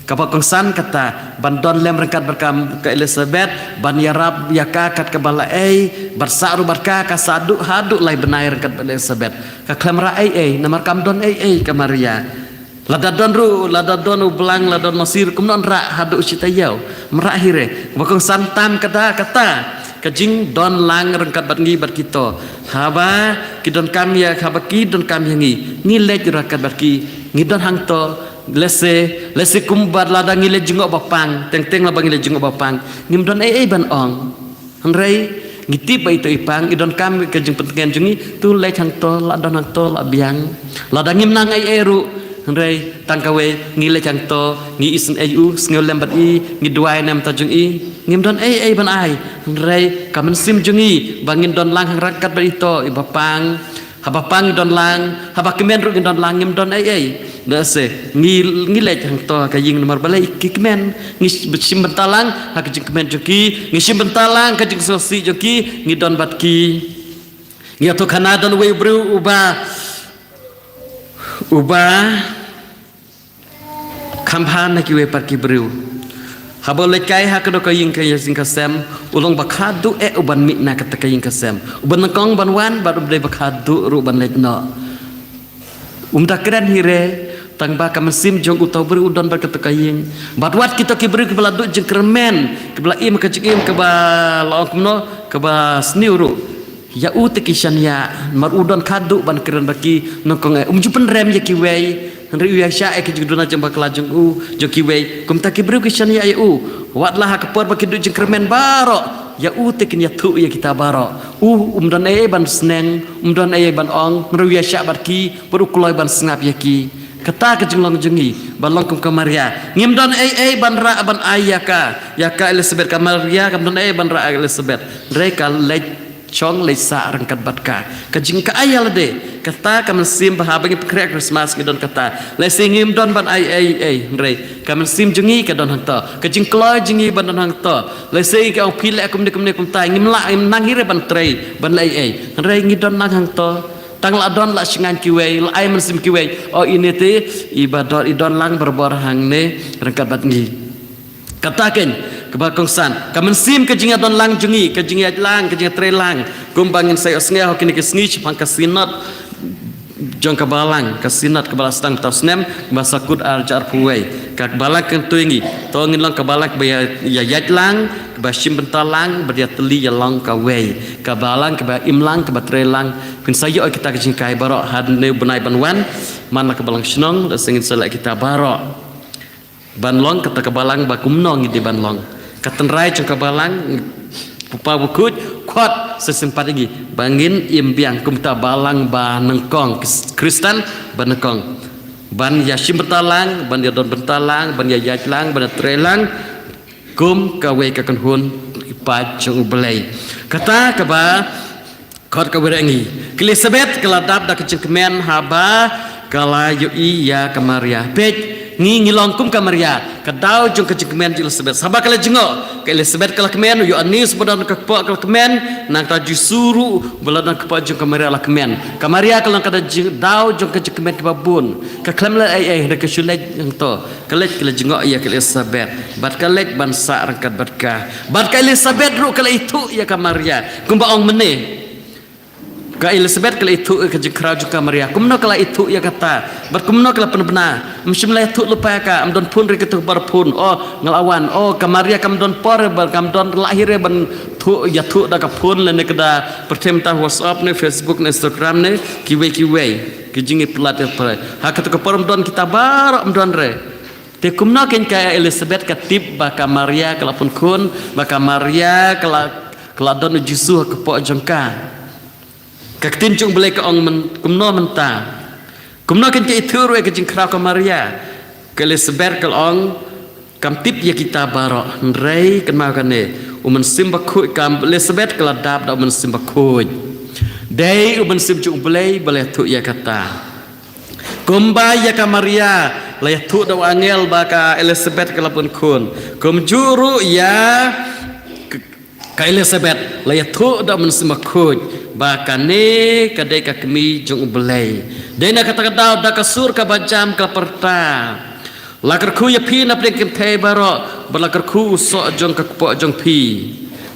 kaba kongsan kata, ban don lem ryngkat bad ka, ka Elizabeth, ban ïarap ïa ka kat kaba la ei, bad sah ruh bad ka, ka sah duh haduh lai bnai ryngkat bad Elizabeth. Ka khlem rah ei ei, namar kam don ei ei ka Maria. Lada don ruh, lada don u blang, lada don masi ruh, kumno yn rah haduh shi taïew. Ym rah hi re. Ba kongsan tam kata, kata. Ka jingdon lang ryngkat bad ngi bad kito. Haba ki donkam ïa, haba ki donkam ïa ngi. Ngi leit ryngkat bad ki. Ngi don hangto. Lehse, lehse kumba lada ngi leit jngoh ba pang, teng teng lada ngi leit jngoh ba pang, ngim don ei ei ban ong. Hynrei ngi tip ba ito i pang i donkam ka jingpyntngen jong ngi, to leit hangto, la don hangto, la biang. Lada ngim nang ei ei ruh, hynrei tang kawei ngi leit hangto, ngi isynei ïa u, sngew lem bad i, ngi duwai na ka bynta jong i. Ngim don ei ei ban ai, hynrei ka mynsiem jong ngi ba ngin don lang hangta ryngkat bad ito i ba pang. Haba pang ngi don lang, haba kmen ruh ngi don lang, ngim don ei ei. Lehse ngi, ngi leit hangto ha ka ïing namar balei ki kmen, ngi shim bynta lang ha ka jingkmen jong ki, ngi shim bynta lang ka jingsngewsih jong ki, ngi don bad ki. Ngi ïathuh khana don uwei u briew uba, uba kham bha na kiwei pat ki briew. Haba u leit kai ha kano ka ïing ka ïing ka sem, u long ba khadduh eh u ban mih na kata ka ïing ka sem, u ban nyngkong ban wan, bad u dei ba khadduh ruh ban leit noh. Um da kren hi re, tang ba ka mynsiem jong uto u briew u don bad kata ka ïing. Bad wat kito ki briew kiba la duh jingkyrmen, kiba la im ka jingim kaba la ong kumno, kaba sniew ruh. Ïa u te ki shaniah, namar u don khadduh ban kren bad ki nyngkong eh. Um ju pynrem ïa kiwei, hynrei u ïaishah ïa ki jingduna jingbakla jong u, jong kiwei. Kumta ki briew ki shaniah ïa u. Wat la ha ka por ba ki duh jingkyrmen baroh, ïa u te kin ïathuh ïa kita baroh. U um don ei ei ban sneng, um don ei ei ban ong, hynrei u ïaishah bad ki, bad u kloi ban sngap ïa ki. Kata ka jinglong jong ngi, ban long kum ka Maria. Ngim don ei ei ban rah ban ai ïa ka, ïa ka Elizabeth. Ka Maria kam don ei ei ban rah ïa ka Elizabeth. Hynrei ka leit shong leit sah ryngkat bad ka. Ka jing ka ai ïa lade. Kata ka mynsiem ba haba ngi pynkhreh Christmas ngi don kata. Lehse ngim don ban ai ei ei, hynrei ka mynsiem jong ngi ka don hangto. Ka jingkloi jong ngi ban don hangto. Lehse ngi ong phi leh kumne kumne kumta, ngim lah, ngim nang hi re ban trei, ban leh ei ei. Hynrei ngi don lang hangto. Tang la don la shngaiñ kiwei, la ai mynsiem kiwei. O ine te, i ba don, i don lang barabor hangne ryngkat bad ngi. Kata keiñ kaba kongsan, ka mynsiem ka jingïadon lang jong ngi, ka jingïaid lang, ka jingïatrei lang. Kumba ngin sa ïohsngew ha kine ki sngi shaphang ka Synod jong ka Balang, ka Synod kaba la sdang mynta u snem, kaba sa kut ar hajar arphew wei. Ka Balang ka kyntu ïa ngi, to ngin long ka Balang kaba ïa, ïa ïaid lang, kaba shim bynta lang, ba ïatylli ïa long kawei. Ka Balang kaba im lang, kaba trei lang. Phin sa ïoh kita ki jinghikai baroh ha une u bnai ban wan, man la ka Balang Shnong, da sa ngin sa leh kita baroh. Ban long kata ka Balang ba kumno ngi dei ban long. Ka tynrai jong ka Balang, Papa Bakhuid, khot sa sympat ïa ngi ba ngin im biang kum kata Balang ba nyngkong, Khristan ba nyngkong. Ban ïa shim bynta lang, ban ïa don bynta lang, ban ïa ïaid lang, ban ïa trei lang kum kawei ka kynhun ki paid jong U Blei. Kata kaba khot kawei re ngi. Ka Elizabeth ka la dap da ka jingkmen haba ka la ïohi ïa ka Maria. Peit, ngi ngi long kum ka Maria, ka daw jong ka jingkmen jong Elizabeth. Haba ka la jngoh, ka Elizabeth ka la kmen, u Ïoannis ba don ka kpoh ka la kmen, nangta Jisu ruh ba la don ka kpoh jong ka Maria la kmen. Ka Maria ka long ka da jing, daw jong ka jingkmen kaba bun. Ka khlem leh ei ei, hynrei ka shu leit hangto. Ka leit ka la jngoh ïa ka Elizabeth. Bad ka leit ban sah ryngkat bad ka. Bad ka Elizabeth ruh ka la ithuh ïa ka Maria. Kumba ong mynne. Ka Elizabeth ka la ithuh ïa ka jingkhraw jong ka Maria. Kumno ka la ithuh ïa kata. Bad kumno ka la pynbna. Ym shym la ithuh lypa ïa ka. Ym don phone re kito bar phone. O, nga la wan. O, ka Maria kam don por re, bad kam don lah hi re ban thuh, ïathuh da ka phone lane ka da pyrthei mynta WhatsApp ne Facebook ne Instagram ne. Kiwei kiwei. Ki jingïapyllait ïapyllait. Ha kato ka por ym don kita baroh ym don re. Te kumno keiñ ka Elizabeth ka tip ba ka Maria ka la pynkhun, ba ka Maria ka la, ka la don u Jisu ha ka kpoh jong ka. Ka ktien jong U Blei ka ong myn, kumno mynta. Kumno keiñ ka ithuh ruh ïa ka jingkhraw ka Maria. Ka Elizabeth ka la ong, kam tip ïa kita baroh, hynrei kynmaw kane, U Mynsiem Bakhuid, ka Elizabeth ka la dap da U Mynsiem Bakhuid. Dei U Mynsiem jong U Blei ba la ïathuh ïa kata. Kumba ïa ka Maria la ïathuh da u angel ba ka Elizabeth ka la pynkhun. Kumjuh ruh ïa ka, ka Elizabeth la ïathuh da U Mynsiem Bakhuid ba kane ka dei ka kmie jong U Blei. Dei na kata ka daw da ka sur kaba jam ka la pyrta. La kyrkhu ïa phi na pdeng kynthei baroh, bad la kyrkhu u soh jong ka kpoh jong phi.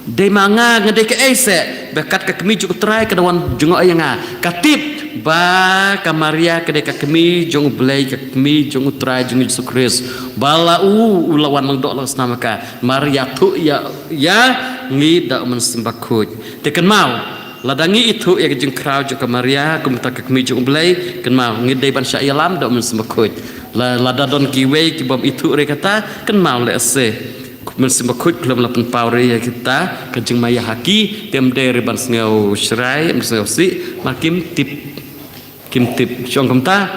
Dei ma nga, nga dei kaei seh, ba kat ka kmie jong U Trai ka da wan jngoh ïa nga. Ka tip ba ka Maria ka dei ka kmie jong U Blei, ka kmie jong U Trai jong ngi Jisu Khrist. Ba la u, u la wan mang doh la snam ka. Maria thuh ïa, ïa ngi da U Mynsiem Bakhuid. Te kynmaw, lada ngi ithuh ïa ka jingkhraw jong ka Maria, kumta ka kmie jong U Blei, kynmaw, ngi dei ban shah ïalam da U Mynsiem Bakhuid. La, lada don kiwei ki bym ithuh re kata, kynmaw lehse Mynsiem Bakhuid khlem la pynpaw re ïa kita ka jingmaïa ha ki, te ym dei re ban sngew shrai, ym sngew sih, namar kim tip, kim tip. Shong kumta,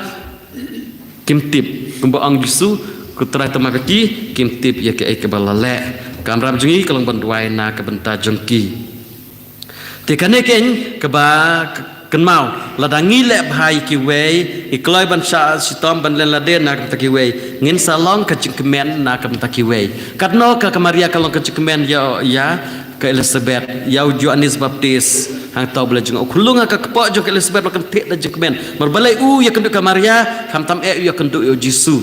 kim tip. Kumba ong Jisu, ko Trai, to map ïa ki, kim tip ïa kaei kaba la leh. Kamram jong ngi ka long ban duwai na ka bynta jong ki. Te kane keiñ kaba k-, kynmaw, lada ngi leh bha ïa kiwei, ngi kloi ban shah shitom ban len lade na ka bynta kiwei, ngin sa long ka jingkmen na ka bynta kiwei. Katno ka, ka Maria ka long ka jingkmen ïa, ïa ka Elizabeth, ïa u Ïoannis Baptist, hangta u blei jong nga. U khunlung ha ka kpoh jong ka Elizabeth la kynthih da jingkmen. Namar balei u ïakynduh ka Maria, khamtam eh u ïakynduh ïa u Jisu.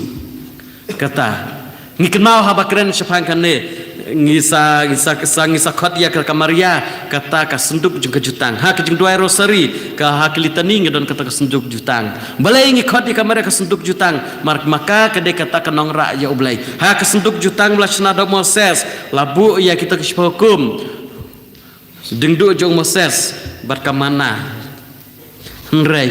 Kata. Ngi kynmaw haba kren shaphang kane. Ngi sa, ngi sa, sa, ngi sa khot ïa ka, ka Maria, kata ka synduk jong ka jutang. Ha ka jingduwai rosary, ka ha ka litany ngi don kata ka synduk jutang. Balei ngi khot ïa ka Maria ka synduk jutang? Namar ma ka ka dei kata ka nongrah ïa u Blei. Ha ka synduk jutang ba la shna da u Moses, la buh ïa kita ki shiphew hukum. Jingduh jong u Moses, bad ka manna. Hynrei.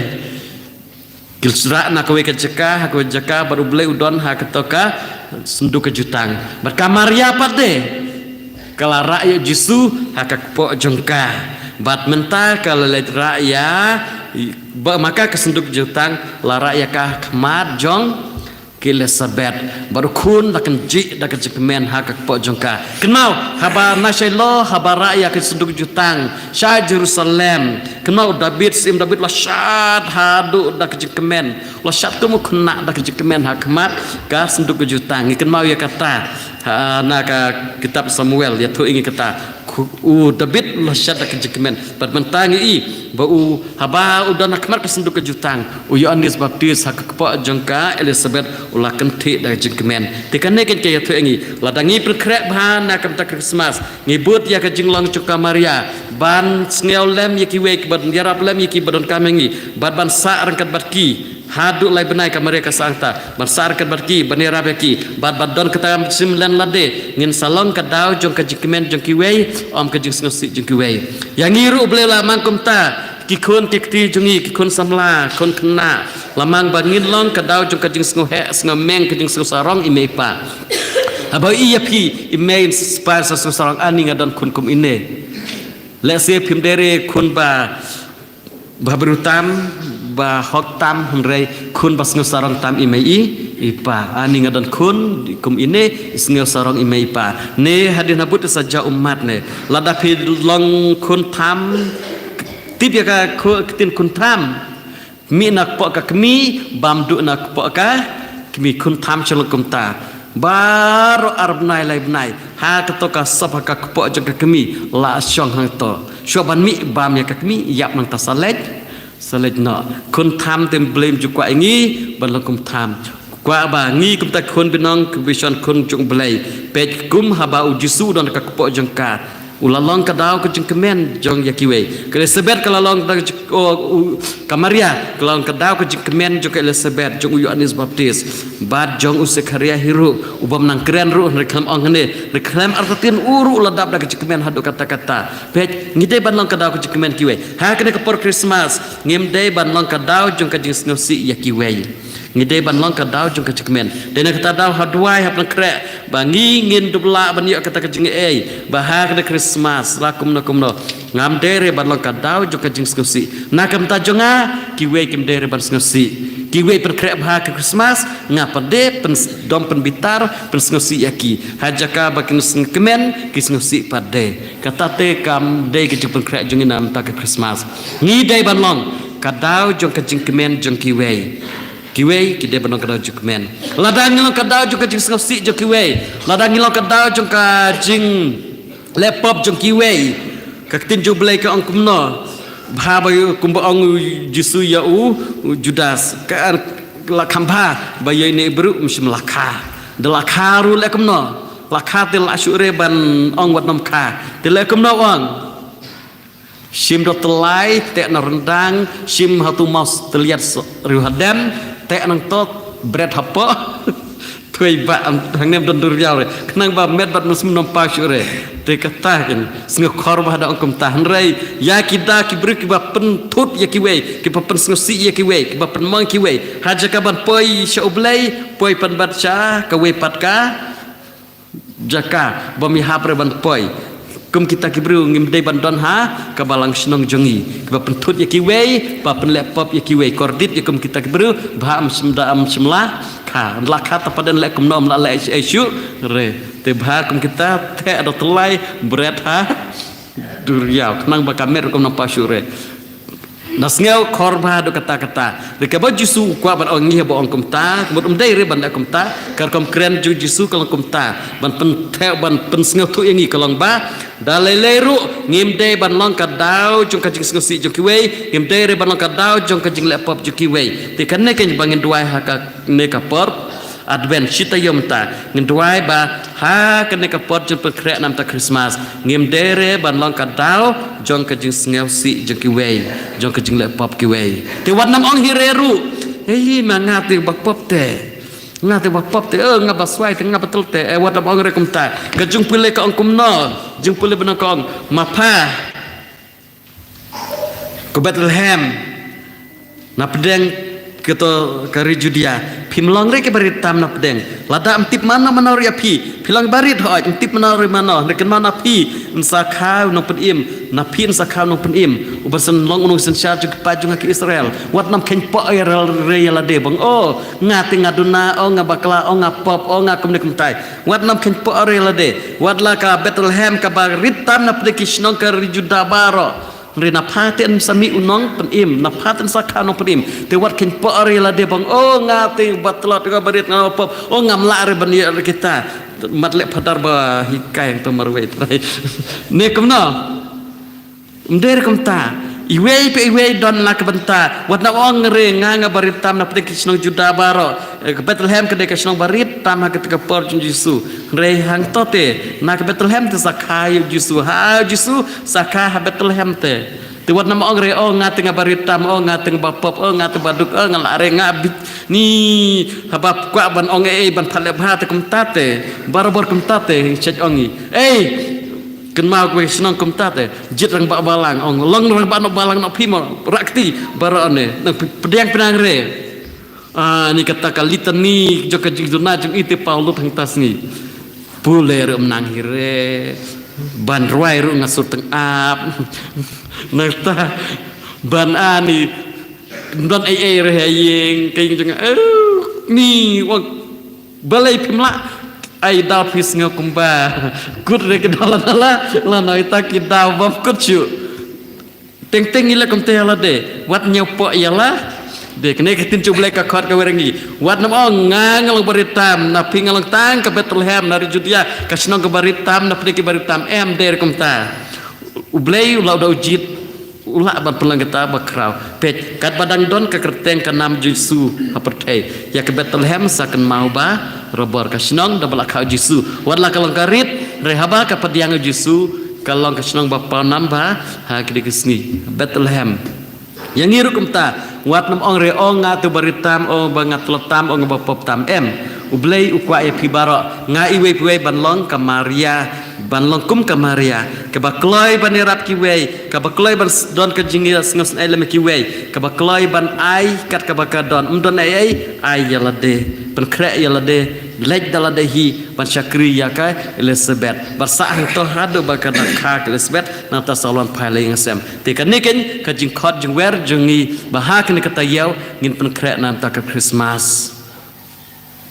Ki la rah na kawei ka jaka, ha kawei ka jaka, bad u Blei u don ha kato ka synduk ka jutang. Bad ka Maria pat de, ka la rah ïa u Jisu, ha ka kpoh jong ka. Bad mynta ka la leit rah ïa, ba ma ka ka synduk jutang, la rah ïa ka ha khmat jong ka Elizabeth, bad u khun la kynjih da ka jingkmen ha ka kpoh jong ka. Kynmaw, haba na Shiloh, haba rah ïa ka synduk jutang sha Jerusalem. Kynmaw, u David, Syiem David la shad haduh da ka jingkmen. La shad kum u khynnah da ka jingkmen ha khmat ka synduk ka jutang. Ngi kynmaw ïa kata, ha, na ka kitab Samuel, ïathuh ïa ngi kata. Khu-, u David la shad da ka jingkmen. Bad mynta ngi i ba u, haba u don ha khmat ka synduk ka jutang, u Ïoannis Baptist ha ka kpoh jong ka Elizabeth u la kynthih da ka jingkmen. Te kane keiñ ka ïathuh ïa ngi, lada ngi pynkhreh bha na ka bynta Christmas, ngi bud ïa ka jinglong jong ka Maria ban sngewlem ïa kiwei, ban ïarap lem ïa ki ba donkam ïa ngi, bad ban sah ryngkat bad ki. Haduh lai bnai ka Maria ka sah hangta ban sah ryngkat bad ki, ban ïarap ïa ki, bad, bad don kata ka mynsiem len lade, ngin sa long ka daw jong ka jingkmen jong kiwei, ym ka jingsngewsih jong kiwei. Ïa ngi ruh u Blei u la mang kumta, ki khun ki kti jong ngi, ki khun samla, khun khynnah, la mang ba ngin long ka daw jong ka jingsngewheh, sngewmeng, ka jingsngewsarong i mei i pa. Haba i ïa phi, i mei i pa sa sngewsarong, ani nga don khun kum ine. Lehse phim dei re khun ba ba briew tam, ba hok tam, hynrei khun ba sngewsarong tam i mei i, i pa. Ani nga don khun kum ine, i sngewsarong i mei i pa. Ne hadien habud sa jaw ummat ne. Lada phi long khun tham, tip ïa ka khu-, ktien khun tham. Mih na kpoh ka kmie, bam duh na kpoh ka kmie, khun tham sha long kumta. Baroh ar bnai lai bnai, ha kato ka sop ha ka kpoh jong ka kmie, la shong hangto. Shuwa ban mih bam ïa ka kmie, ïap nangta sa leit, sa leit noh. Khun tham te u Blei um ju kwah ïa ngi ban long khun tham. Kwah ba ngi kumta khun binong, khun bishon, khun jong u Blei. Peit kum haba u Jisu u don ha ka kpoh jong ka. U la long ka daw ka jingkmen jong ïa kiwei. Ka Elizabeth ka la long ka daw ka jing-, oh, u, ka Maria ka la long ka daw ka jingkmen jong ka Elizabeth, jong u Ïoannis Baptist. Bad jong u Sekharia hi ruh, u bym nang kren ruh, hynrei khlem ong hangne, hynrei khlem artatien u ruh u la dap da ka jingkmen haduh katta katta. Peit, ngi dei ban long ka daw ka jingkmen kiwei. Ha kane ka por Christmas, ngim dei ban long ka daw jong ka jingsngewsih ïa kiwei. Ngi dei ban long ka daw jong ka jingkmen. Dei na kata daw ha duwai, ha pynkhreh ba ngi ngin dup lah ban ïoh kata ka jingaiei ba ha kane Christmas la kumno kumno, ngam dei re ban long ka daw jong ka jingsngewsih. Na ka bynta jong nga, kiwei kim dei re ban sngewsih. Kiwei pynkhreh bha ka Christmas, nga pat de pyndom pynbitar, pynsngewsih ïa ki. Ha jaka ba kin sngewkmen, ki sngewsih pat de. Kata te kam dei ka jingpynkhreh jong ngi na ka bynta ka Christmas. Ngi dei ban long ka daw jong ka jingkmen jong kiwei. Kiwei ki dei ban long ka daw jingkmen. Lada ngi long ka daw jong ka jingsngewsih jong kiwei, lada ngi long ka daw jong ka jingleh pop jong kiwei, ka ktien jong u Blei ka ong kumno? Bha ba ïoh, kumba ong u Jisu ïa u, u Judas, ka la kham bha ba ïoh ine i briew, ym shym la kha. Da la kha ruh leh kumno? La kha te la shu re ban ong wat nym kha. Te leh kumno ong? Shim da u tyllai, teh na u ryndang, shim ha u maw tylliat s-, riewhadem, teh nangto, bret hapoh. Khuwei ba hangne ym don duriaw re. Khnang ba met bad mynsiem ym paw shuh re. Te kata kein, sngew khor bha da ong kumta. Hynrei ïa kita ki briew kiba pynthut ïa kiwei, kiba pynsngewsih ïa kiwei, kiba pynmong kiwei, ha jaka ban poi sha U Blei, poi pan bad sha kawei pat ka jaka bym ïahap re ban poi. Kum kita ki briew ngim dei ban don ha ka balang shnong jong ngi, kiba pynthut ïa kiwei, ba pynleh pop ïa kiwei. Kordit ïa kum kita ki briew ba ym shym da, ym shym la kha, la kha ta pat, leh kumno ym lah leh ei shuh re. Te ba kum kita te da tyllai bret ha duriaw, khnang ba ka met ruh kam nang paw shuh re. Na sngew khor bha da kata kata. Re kaba Jisu u kwah ban ong ngi haba ong kumta, ka mut ym dei re ban leh kumta. Ka rukom kren jong Jisu ka long kumta, ban pynthut, ban pynsngewthuh ïa ngi ka long ba da lei lei ruh ngim dei ban long ka daw jong ka jingsngewsih jong kiwei, ngim dei re ban long ka daw jong ka jingleh pop jong kiwei. Te kane kein ba ngin duwai ha kane ka por Advent, shi taïew mynta, ngin duwai ba ha kane ka por jingpynkhreh namar ka Christmas, ngim dei re ban long ka daw jong ka jingsngewsih jong kiwei, jong ka jingleh pop kiwei. Te wat nam ong hi re ruh, "Ei, ma nga te ba pop te. Nga te ba pop te, eh, nga ba swai te, nga ba tel te." Eh, wat nam ong re kumta. Ka jingpule ka ong kumno? Jingpule ba nang ka ong, "Ma pha, ko Bethlehem, na pdeng kato ka ri Judea, phim long re kiba rit tam na pdeng. Lada ym tip mano mano re ïa phi, phi long ba rit hooid, ym tip mano re mano, hynrei kynmaw na phi yn sa kha u nongpynim, na phi yn sa kha u nongpynim uba san long u nongsynshar jong ki paid jong nga ki Israel." Wat nam kheiñ poh re ïa lade ba ong, "O nga te nga duna, o nga bakla, o nga pop, o nga kumne kumtai." Wat nam kheiñ poh re ïa lade. Wat la ka Bethlehem kaba rit tam na pdeng ki shnong ka ri Juda baroh. Hynrei na pha te yn sa mih u nongpynim, na pha te yn sa kha u nongpynim. Te wat kheiñ poh re ïa lade ba ong, "O nga te ba tlot, nga ba rit, nga ba pop, o ngam lah re ban ïa re kita." Mat leh phadar ba hikai hangto marwei trai. Ne kumno? Ym dei re kumta. Iwei pa iwei don la ka bynta. Wat nam ong re, "Nga nga ba rit tam na pdeng ki shnong Juda baroh." Eh, ka Bethlehem ka dei ka shnong ba rit tam ha kata ka por jong Jisu. Hynrei hangto te, na ka Bethlehem te sa kha ïa u Jisu. Ha, u Jisu sa kha ha Bethlehem te. Te wat nam ong re, "O nga te nga ba rit tam, o nga te nga ba pop, o nga te ba duk, o nga lah re nga bit." Ni haba kwah ban ong ei ei ban phat leh bha te kumta te. Barabor kumta te, shet ong i. Ei, kynmaw kawei shnong kumta te, jied rangbah balang, ong, long rangbah noh balang noh phi mo, rah kti, baroh ne, nang pdiang pynang re. Ah, ni kata ka litany jong ka jingduna jong i te paw lut hangta sngi. Pule ruh ym nang hi re, ban rwai ruh nga sur tang ap. Nangta ban ani don ei ei re ha ïing, ka ïing jong nga. Eh, ni wan balei phim lah ai daw phi sngew kumba kut re ki daw la la la, la na ita ki daw bam kut shu. Teng teng ila kumta ïa lade, wat ñiew poh ïa lade. Kane ka ktien U Blei ka khot ka wei rangi. Wat nam ong nga nga long ba rit tam, na phi nga long tang ka Bethlehem na ri Judea, ka shnong kaba rit tam na phi ki ba rit tam, em dei re kumta. U Blei u la u da u jied. U lah ban pynlong kita ba khraw. Peit, katba dang don ka kyrteng ka nam Jisu ha pyrthei, ïa ka Bethlehem sa kynmaw barabor, ka shnong da ba la kha u Jisu. Wat la ka long ka rit, hynrei haba ka pdiang u Jisu, ka long ka shnong ba paw nam ba ha kine ki sngi. Bethlehem. Ïa ngi ruh kumta, wat nam ong re, "O nga te ba rit tam, o ba nga tlot tam, o nga ba pop tam." Em. U Blei u kwah ïa phi baroh, nga iwei pa iwei ban long ka Maria, ban long kum ka Maria, kaba kloi ban ïarap kiwei, kaba kloi ban s-, don ka jingïasngewsynei lem kiwei, kaba kloi ban ai kat kaba ka don, ym don ei ei, ai ïa lade, pynkhreh ïa lade, leit da lade hi ban shakri ïa ka Elizabeth. Bad sah hangto haduh ba ka da kha ka Elizabeth, nangta sa wan phai la ïing sem. Te kane kein ka jingkhot jingwer jong ngi ba ha kane ka taïew ngin pynkhreh nangta ka Christmas.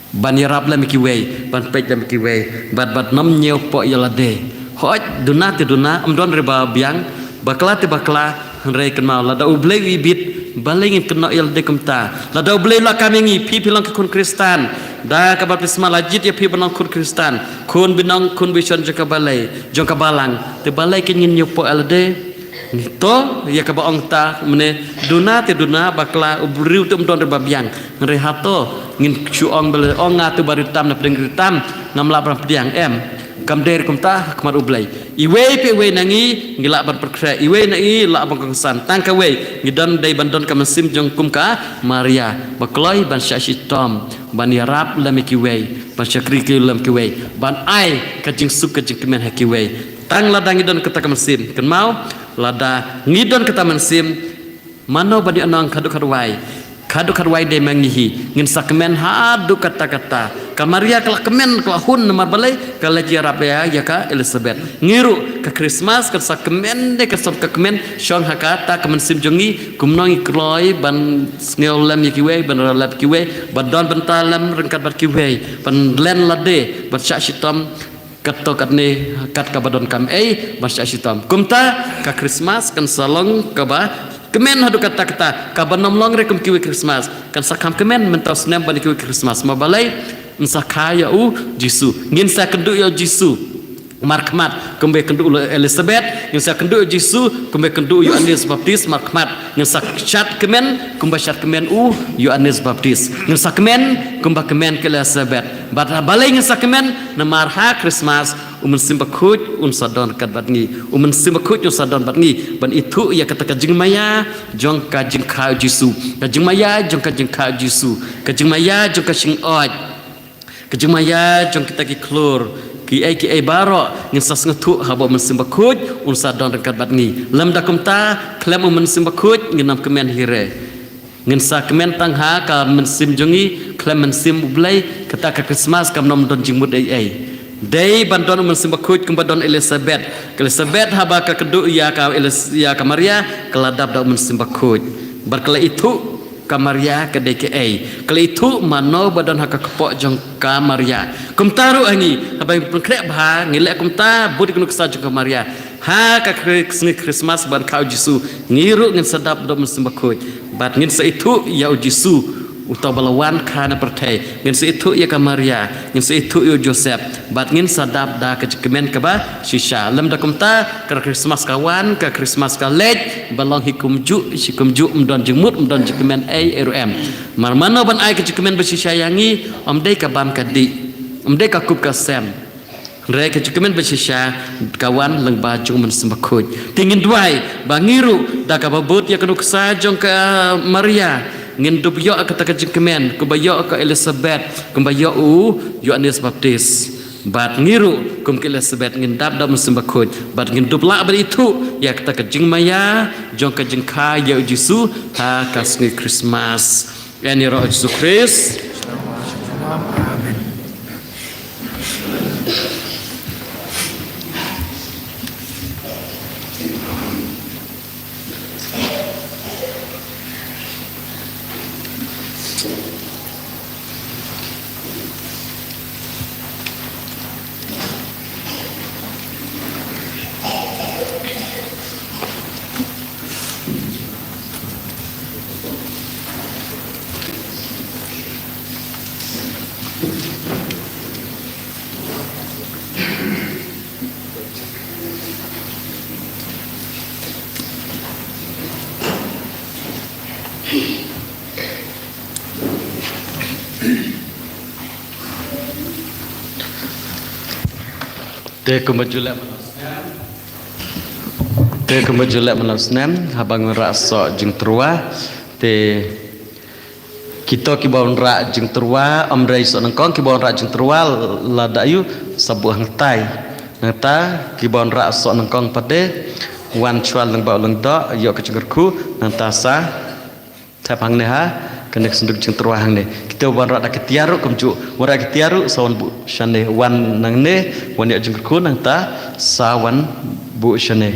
Ban ïarap lem kiwei, ban peit lem kiwei, bad bad nam ñiew poh ïa lade. Hooid, duna te duna, ym don re ba biang, bakla te bakla, hynrei kynmaw, lada U Blei u ibit, balei ngin kynnoh ïa lade kumta. Lada U Blei u la kam ïa ngi, phi phi long ki khun Khristan, da ka baptisma la jied ïa phi ban long khun Khristan, khun binong, khun bishon jong ka balei, jong ka balang, te balei kein ngin ñiew poh ïa lade. Ngi to, ïa kaba ong ta, mane, duna te duna, bakla, u briew te ym don re ba biang. Hynrei hato ngin shu ong balei, "O nga te ba rit tam na pdeng rit tam, ngam lah ban pdiang." Em. Kam dei re kumta ha khmat U Blei. Iwei pa iwei na ngi, ngi lah ban pynkhreh, iwei na ngi lah ban kongsan. Tang kawei, ngi don dei ban don ka mynsiem jong kum ka Maria, ba kloi ban shah shitom, ban ïarap lem ïa kiwei, ban shakri ki lem kiwei, ban ai ka jingsuk ka jingkmen ha kiwei. Tang lada ngi don kata ka mynsiem, kynmaw, lada ngi don kata mynsiem, mano ban ïohnong khadduh khadwai. Khadduh khadwai dei ma ngi hi. Ngin sa kmen haduh katta katta. Ka Maria ka la kmen, ka la hun, namar balei, ka la ïarap ïa, ïa ka Elizabeth. Ngi ruh ka Christmas kan sa kmen, dei kan sa ka kmen shong ha kata ka mynsiem jong ngi, kumno ngi kloi ban sngewlem ïa kiwei, ban ïarap kiwei, ban don bynta lem ryngkat bad kiwei, ban len lade, ban shah shitom, katto katne, kat kaba donkam ei, ban shah shitom. Kumta, ka Christmas kan sa long kaba kmen haduh katta katta, kaba nym long re kum kiwei Christmas. Kan sa kham kmen mynta u snem ban kiwei Christmas. Namar balei, ngin sa kha ïa u Jisu. Ngin sa kynduh ïa u Jisu markhmat kumba kynduh u Elizabeth. Ngin sa kynduh ïa u Jisu kumba kynduh u Ïoannis Baptis markhmat. Ngin sa shad kmen kumba shad kmen u Ïoannis Baptis. Ngin sa kmen kumba kmen ka Elizabeth. Bad balei ngin sa kmen? Namar ha Christmas, u Mynsiem Bakhuid un sa don ryngkat bad ngi. U Mynsiem Bakhuid un sa don bad ngi ban ithuh ïa kata ka jingmaïa jong ka jingkha u Jisu, ka jingmaïa jong ka jingkha u Jisu, ka jingmaïa jong ka shyngod, ka jingmaïa jong kita ki khlur, kiei kiei baroh ngin sa sngewthuh haba u Mynsiem Bakhuid un sa don ryngkat bad ngi. Lymda kumta, khlem u Mynsiem Bakhuid ngin nym kmen hi re. Ngin sa kmen tang ha ka mynsiem jong ngi, khlem mynsiem U Blei, kata ka Christmas kam nym don jingmut ei ei. Dei ban don u Mynsiem Bakhuid kumba don Elizabeth. Ka Elizabeth haba ka kynduh ïa ka Elis-, ïa ka Maria, ka la dap da u Mynsiem Bakhuid. Bad ka la ithuh ka Maria ka dei kaei. Ka la ithuh mano ba don ha ka kpoh jong ka Maria. Kumta ruh ha ngi, haba ngi pynkhreh bha, ngi leh kumta bad ïa ka nuksa jong ka Maria. Ha ka Khri-, sngi Christmas ban kha u Jisu, ngi ruh ngin sa dap da u Mynsiem Bakhuid. Bad ngin sa ithuh ïa u Jisu, uta uba la wan kha na pyrthei. Ngin sa ithuh ïa ka Maria, ngin sa ithuh ïa u Joseph. Bad ngin sa dap da ka jingkmen kaba shisha. Lymda kumta, ka Christmas ka wan, ka Christmas ka leit, ba long hi kumjuh shi kumjuh, ym don jingmut, ym don jingkmen ei ei ruh em. Namar mano ban ai ka jingkmen ba shisha ïa ngi, ym dei ka bam ka dih, ym dei ka kup ka sem. Hynrei ka jingkmen ba shisha ka wan lyngba jong u Mynsiem Bakhuid. Te ngin duwai ba ngi ruh da kaba bud ïa ka nuksa jong ka Maria, ngin dup ïoh kata ka jingkmen kumba ïoh ka Elizabeth, kumba ïoh u Ïoannis Baptis. Bad ngi ruh kum ka Elizabeth ngin dap da u Mynsiem Bakhuid, bad ngin dup lah ban ithuh ïa kata ka jingmaïa jong ka jingkha ïa u Jisu ha ka sngi Christmas. Ïa ngi ïaroh Jisu Khrist. Amen. Te kumba ju leh, te kumba ju leh mynta u snem, haba ngi wanrah soh jingtyrwa, te kito kiba wanrah jingtyrwa, ym dei soh nyngkong, kiba wanrah jingtyrwa, lada ïoh sa buh hangtai. Nangta kiba wanrah soh nyngkong pat de, wan shuwa lyngba u lyngdoh, ïoh ka jingkyrkhu, nangta sa thep hangne ha kane ka synduk jingtyrwa hangne. Kito ba wanrah da ki tiar ruh kumjuh, wanrah ki tiar ruh sa wan buh shane, wan nangne, wan ïoh jingkyrkhu, nangta sa wan buh shane.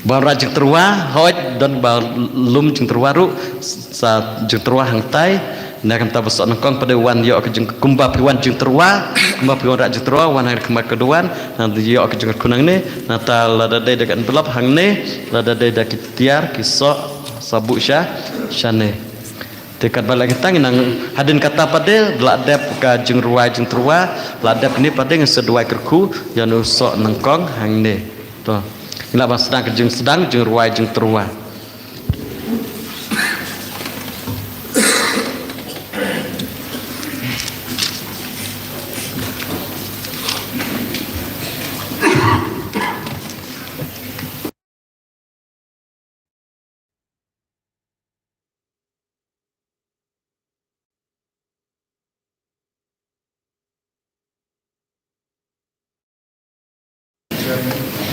Ba wanrah jingtyrwa, hooid, don ba lum jingtyrwa ruh, sa jingtyrwa hangtai. Na ka bynta ba soh nyngkong pat de, wan ïoh ka jing, kumba phi wan jingtyrwa, kumba phi wanrah jingtyrwa, wan hangne khmat ka duwan, nangta ïoh ka jingkyrkhu nangne, nangta lada dei da ka envelope hangne, lada dei da ki tiar, ki soh, sa buh sha shane. Te katba la ngi tang nang hadien kata pat de, la dep ka jingrwai jingtyrwa, la dep ne pat de, ngin sa duwai kyrkhu ïa u soh nyngkong hangne. To. Ngi lah ban sdang ka jingsdang jingrwai jingtyrwa.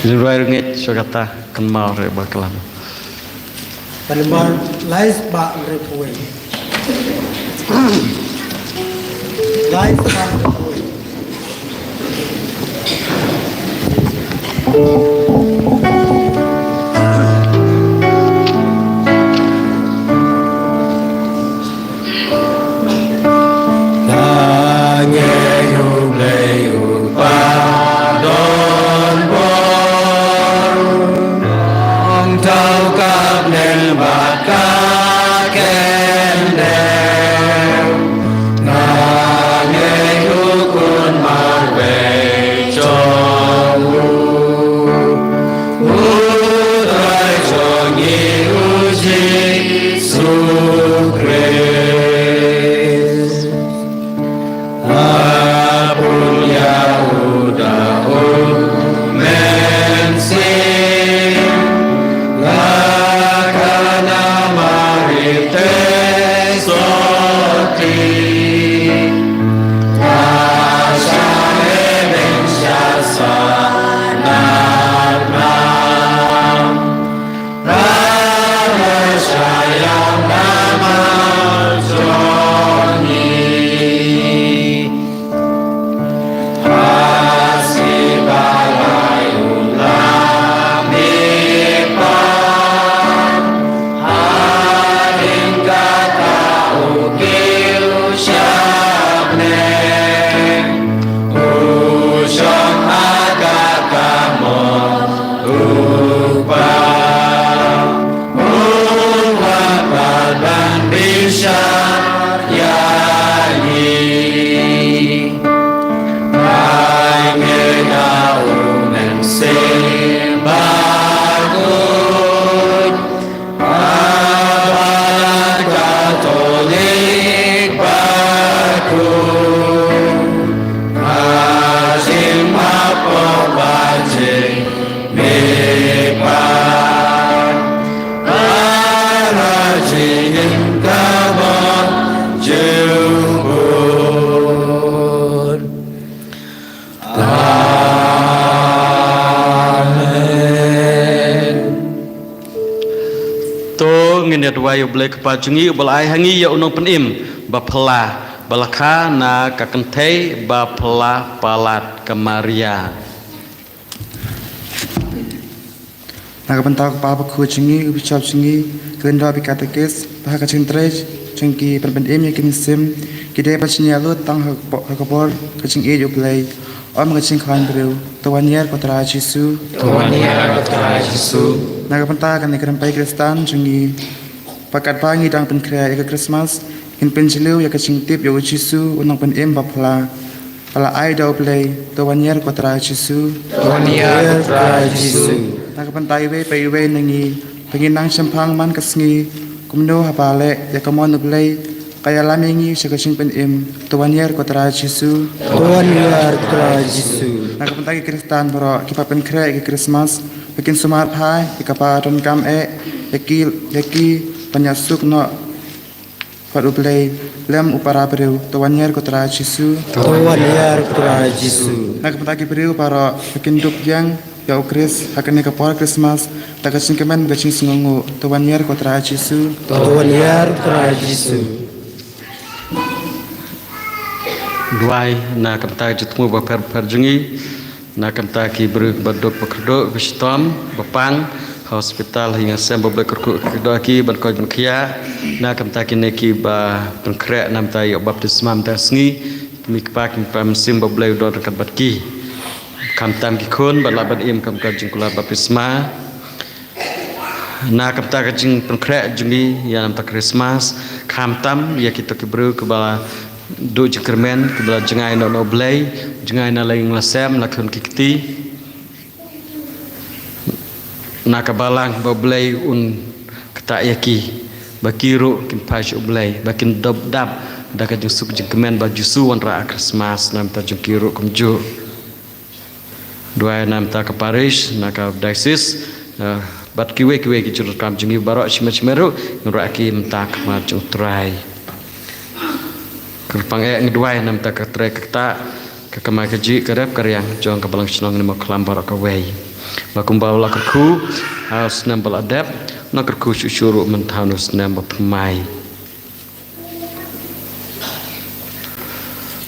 Jingduwai rngit sha kata kynmaw re ba klam. Ba nambar lai spah hynriewphew wei. Lai spah hynriewphew wei. Nga ngeit U Blei U Kpa don bor, Ong thaw ka bneng bad ka kyndem. Nga ngeit U Khun marwei jong U, U Trai jong ngi U Jisu Khrist. Ha bun ïa U da U Mynsiem Bakhuid, Kana Mari te sotti. Ka shah ïa ka bneng sha sah na bneng. U shong ha ka kyrdan U Kpa, U Kpa ban bishar ïa ngi. Nga ngeit ha U Mynsiem Bakhuid, ha Balang Katholik bakhuid, ha Jingmap Kpoh bad Jingmihpat, ha ka jingim kaba juh bun. Amen. To ngin ïa duwai ïa U Blei Kpa jong ngi, uba la ai ha ngi ïa u Nongpynim ba phylla, ba la kha na ka kynthei ba phylla palat, ka Maria. Na ka bynta U Kpa Bakhuid jong ngi, U Bishop jong ngi, ki lyngdoh bad ki katekist, ba ha ka jingtrei jong ki ban pynim ïa ki mynsiem, ki dei ban jingïalut tang ha ka bo-, ha ka bor ka jingïeit U Blei, ym ha ka jingkhlaiñ briew. To wan ïar ko Trai Jisu. To wan ïar ko Trai Jisu. Na ka bynta kane ka rympei Khristan jong ngi, ba katba ngi dang pynkhreh ïa ka Christmas, ngin pynjylliew ïa ka jingtip ïa U Jisu, u Nongpynim ba phylla, ba la ai da U Blei. To wan ïar ko Trai Jisu. To wan ïar ko Trai Jisu. Na ka bynta iwei pa iwei na ngi, ba ngin nang shemphang man ka sngi, kumno haba leh ïa ka mon U Blei ka ïalam ïa ngi sha ka jingpynim. To wan ïar ko Trai Jisu. To wan ïar ko Trai Jisu. Na ka bynta ki Khristan baroh kiba pynkhreh ïa ka Christmas, ba kin sumar phai ïa kaba donkam eh ïa ki, ïa ki ban ïasuk noh bad U Blei lem u para briew. To wan ïar ko Trai Jisu. To wan ïar ko Trai Jisu. Na ka bynta ki briew baroh ba kin dup biang ïa U Khrist ha kane ka por Christmas da ka jingkmen bad ka jingsngewnguh. To wan ïar ko Trai Jisu. To wan ïar ko Trai Jisu. Duwai na ka bynta ki jingthmu bapher bapher jong ngi. Na ka bynta ki briew ba duk ba kyrduh, ba shitom, ba pang ha hospital, ha ïing ha sem, ba U Blei kyrkhu kyrdoh ïa ki ban koit ban khiah. Na ka bynta kine kiba pynkhreh na ka bynta ïoh baptisma mynta ka sngi, ki kmie ki kpa, ki para mynsiem, ba U Blei u don ryngkat bad ki. Khamtam ki khun ba lah ban im kum ka jingkular baptisma. Na ka bynta ka jingpynkhreh jong ngi ïa na bynta Christmas, khamtam ïa kito ki briew kiba la duh jingkyrmen, kiba la jngai noh na U Blei, jngai na la ïing la sem, la khun ki kti. Na ka balang ba U Blei un ktah ïa ki, ba ki ruh kin phai sha U Blei, ba kin dap dap da ka jingsuk jingkmen ba U Jisu u wanrah ha Christmas, na bynta jong ki ruh kumjuh. Duwai na bynta ka parish, na ka diocese, eh, bad kiwei kiwei ki jingdonkam jong ngi baroh shimet shimet ruh, ngin rah ki mynta ha khmat jong U Trai. Kyrpang eh ngi duwai na bynta ka trei ka ktah, Ka kamai kajih ka rep ka riang jong ka Balang Shnong Nimukhlam baroh kawei. Ba kumba u la kyrkhu ha u snem ba la dep, u la kyrkhu shuh shuh ruh mynta ha u snem ba thymmai.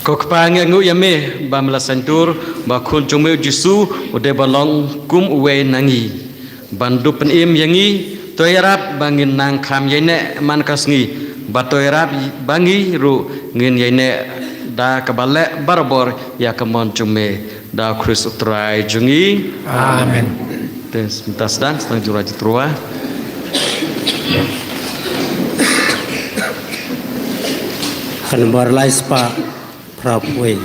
Ko Kpa, ngi ainguh ïa me ba me la sngewthuh ba u Khun jong me u Jisu u dei ban long kum uwei na ngi, ban dup pynim ïa ngi. To ïarap ba ngin nang kham ïaineh man ka sngi, bad to ïarap ba ngi ruh ngin ïaineh da kaba leh barabor ïa ka mon jong me, da u Khrist u Trai jong ngi. Amen. Te mynta sdang, sdang jingïaroh jingtyrwa. Ha nombar lai spah phra phew.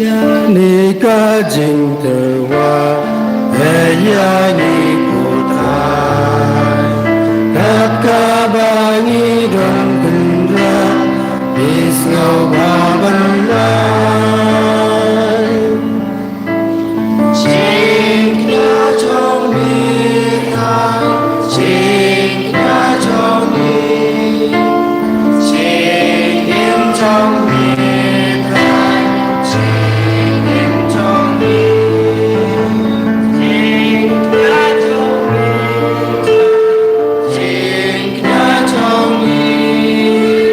Kane ka jingtyrwa, eh, ïa ngi ko Trai. Kat kaba ngi don kynrad, ngi sngewbha ban ai. Jingkñia jong me Trai, jingkñia jong me, jingim jong me Trai,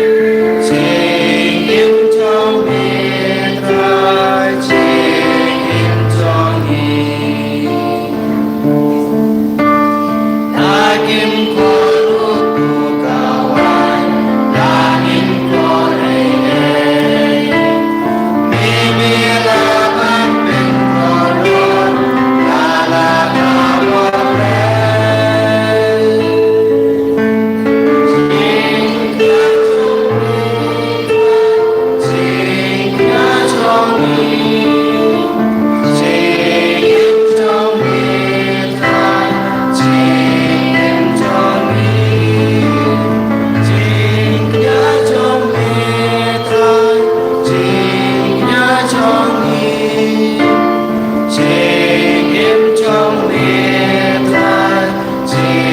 jingim jong me, jingkñia jong me Trai, jing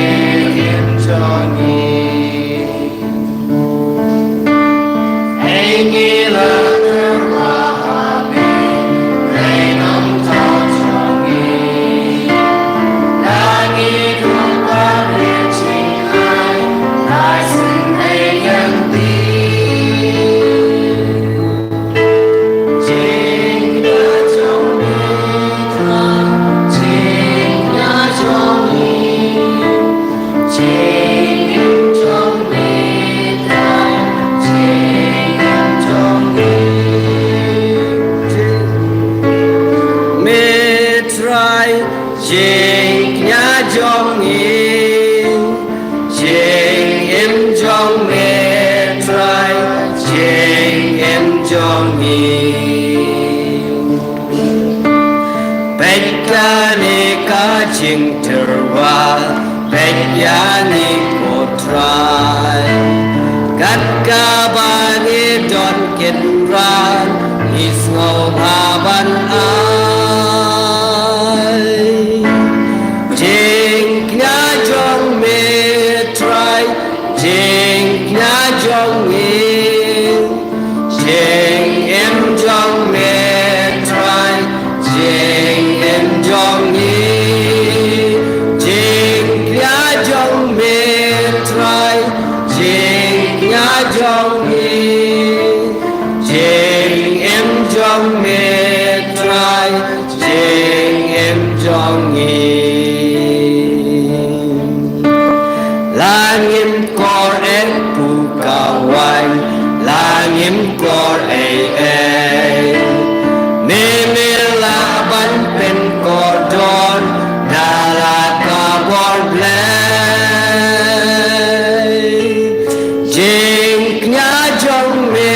Me Trai, jingkñia jong ngi, jingim jong me Trai, jingim jong ngi. Peit kane ka jingtyrwa, peit ïa ngi ko Trai. Kat kaba ngi don kynrad, ngi sngewbha ban ai. Jingkñia jong me Trai, jingkñia jong ngi. Jingim jong me Trai, jingim jong ngi. Jingkñia jong me Trai, jingkñia jong ngi. Jingim jong me Trai, jingim jong ngi. La ngim kordor ei pukawai, la ngim kordor ei ei. Me me lah ban pynkordor da la ka bor Blei. Jingkñia jong me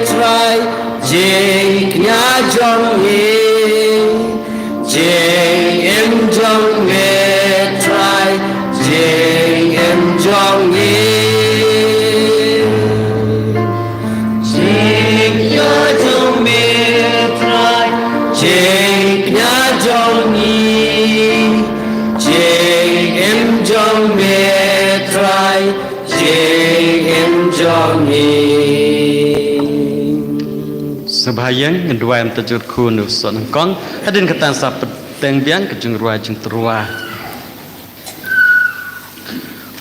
Trai, jingkñia jong ngi. Jingim jong me Trai, jingim jong ngi. Jingkñia jong Jingkñia jong ngi, jingim jong me Trai, jingim jong ngi. Sngewbha ïeng, ngin duwai mynta jingkyrkhu na u soh nyngkong. Hadien kata sa pynbteng biang ka jingrwai jingtyrwa.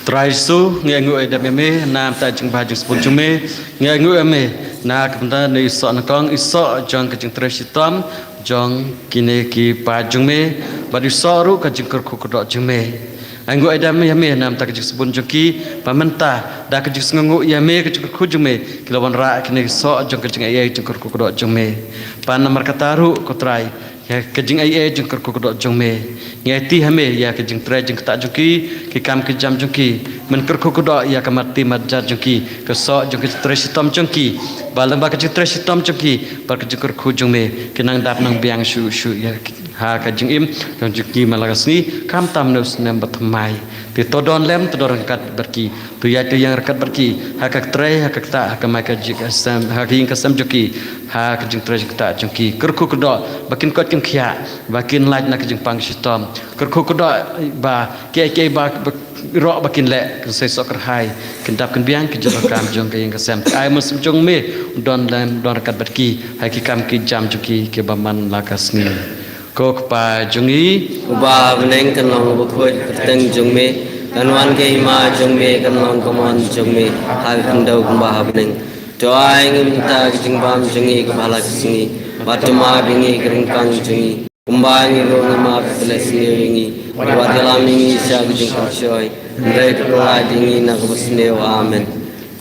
Trai Jisu, ngi ainguh ïa me, na ka bynta ka jingbha jingsbun jong me, ngi ainguh ïa me, na ka bynta u soh nyngkong, u soh jong ka jingtrei shitom jong kine ki paid jong me, bad u soh ruh ka jingkyrkhu kyrdoh jong me. Ainguh ïa me, na ka bynta ka jingsbun jong ki, ba mynta, da ka jingsngewnguh ïa me, ka jingkyrkhu jong me, ki la wanrah kine ki soh jong ka jingaiei jingkyrkhu kyrdoh jong me. Bad namar kata ruh, ko Trai, ïa ka jingaiei jingkyrkhu kyrdoh jong me. Ngi aiti ha me ïa ka jingtrei jingktah jong ki, ki kam ki jam jong ki. Men kyrkhu kyrdoh ïa ka mat ti mat jar jong ki, ka soh jong ka jingtrei shitom jong ki. Ba lyngba ka jingtrei shitom jong ki, bad ka jingkyrkhu jong me, ki nang dap nang biang shuh shuh ïa ki, ha ka jingim jong ki man la ka sngi, khamtam na u snem ba thymmai. Te to don lem, to don ryngkat bad ki. To ïaid to ïeng ryngkat bad ki, ha ka trei, ha ka ktah, ha ka mai ka jingkasem, ha ka ïing ka sem jong ki, ha ka jingtrei jingktah jong ki. Kyrkhu kyrdoh, ba kin koit kin khiah, ba kin lait na ka jingpang shitom. Kyrkhu kyrdoh, ba kiei kiei ba, ba, ruh ba kin leh, kin seisoh kyrhai, kin dap kin biang, kin jot ha ka kam jong ka ïing ka sem. Ai mynsiem jong me, don lem, don ryngkat bad ki, ha ki kam ki jam jong ki, kiba man la ka sngi. Ko Kpa jong ngi uba ha bneng, kan long bakhuid ka kyrteng jong me, kan wan ka hima jong me, kan long ka mon jong me ha ka khyndew kumba ha bneng. To ai ngi mynta ka jingbam jong ngi kaba ha la ka sngi, bad to map ïa ngi ka ryngkang jong ngi, kumba ngi ruh ngi map ïa ki ba leh sniew ïa ngi, bad wat ïalam ïa ngi sha ka jingpynshoi, hynrei to pynlait ïa ngi na kaba sniew. Amen.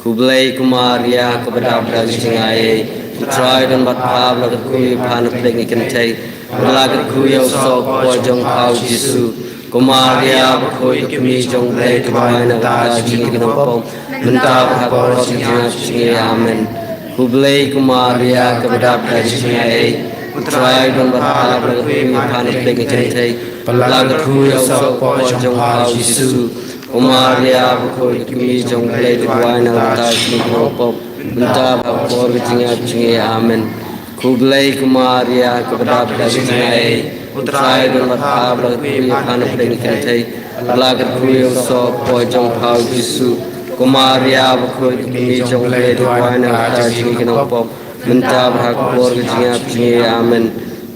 Khublei ko Maria, kaba dap da ka jingaiei, U Trai u don bad pha, ba la kyrkhu ïa pha na pdeng ki kynthei, ba la kyrkhu ïa u soh kpoh jong pha u Jisu. Ko Maria bakhuid, ka kmie jong U Blei, to duwai na ka bynta jong ngi ki nongpop, mynta bad ha ka por ka jingïap jong ngi. Amen. Khublei ko Maria, kaba dap da ka jingaiei, U Trai u don bad pha, ba la kyrkhu ïa pha na pdeng ki kynthei, ba la kyrkhu ïa u soh kpoh jong pha u Jisu. Ko Maria bakhuid, ka kmie jong U Blei, to duwai na ka bynta jong ngi ki nongpop, mynta bad ha ka por ka jingïap jong ngi. Amen. Khublei ko Maria, kaba dap da ka jingaiei, U Trai u don bad pha, ba la kyrkhu ïa pha na pdeng ki kynthei, ba la kyrkhu ïa u soh kpoh jong pha u Jisu. Ko Maria bakhuid, ka kmie jong U Blei, to duwai na ka bynta jong ngi ki nongpop, mynta bad ha ka por ka jingïap jong ngi. Amen.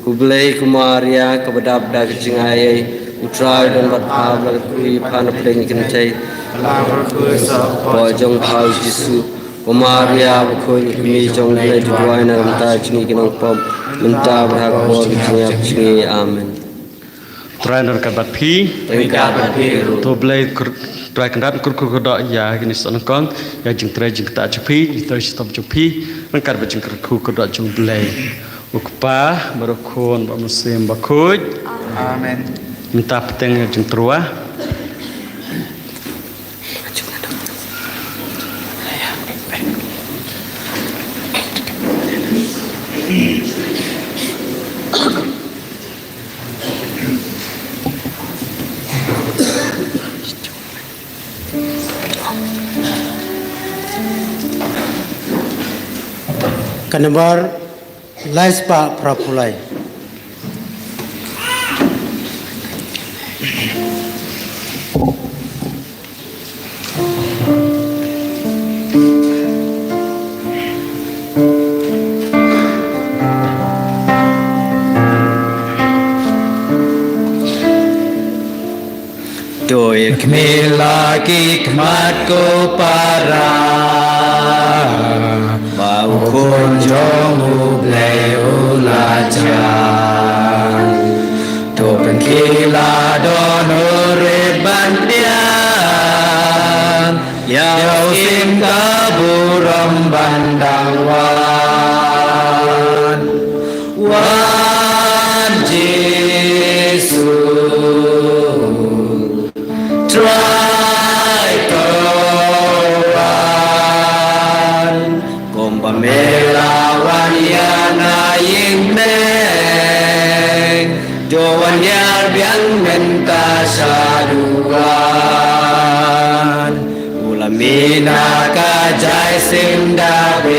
Khublei ko Maria, kaba dap da ka jingaiei, U Trai u don bad pha, ba la kyrkhu ïa pha na pdeng ki kynthei, ba la kyrkhu ïa u soh kpoh jong pha u Jisu. Ko Maria bakhuid, ka kmie jong U Blei, to duwai na ka bynta jong ngi ki nongpop, mynta bad ha ka por ka jingïap jong ngi. Amen. Trai un don ryngkat bad phi. Ryngkat bad phi ruh. To Blei kyr-, Trai Kynrad un kyrkhu kyrdoh ïa kine ki soh nyngkong, ïa ka jingtrei jingktah jong phi, jingtrei shitom jong phi, ryngkat bad ka jingkyrkhu kyrdoh jong U Blei. U Kpa, bad U Khun, bad U Mynsiem Bakhuid. Amen. Mynta bteng ïa ka jingtyrwa. Ka nambar lai spah phra phew lai. To ïa khmih la ki khmat ko para, ba U Khun jong U Blei u la jan. To pynkhih la don u rit ban biang, ïa u syiem ka burom ban dang wan. Wan Jisu, Trai, to wan. Kumba me la wan ïa nga ïing me, to wan ïa biang mynta sha duwan. U la mih na ka jaisim Dabid,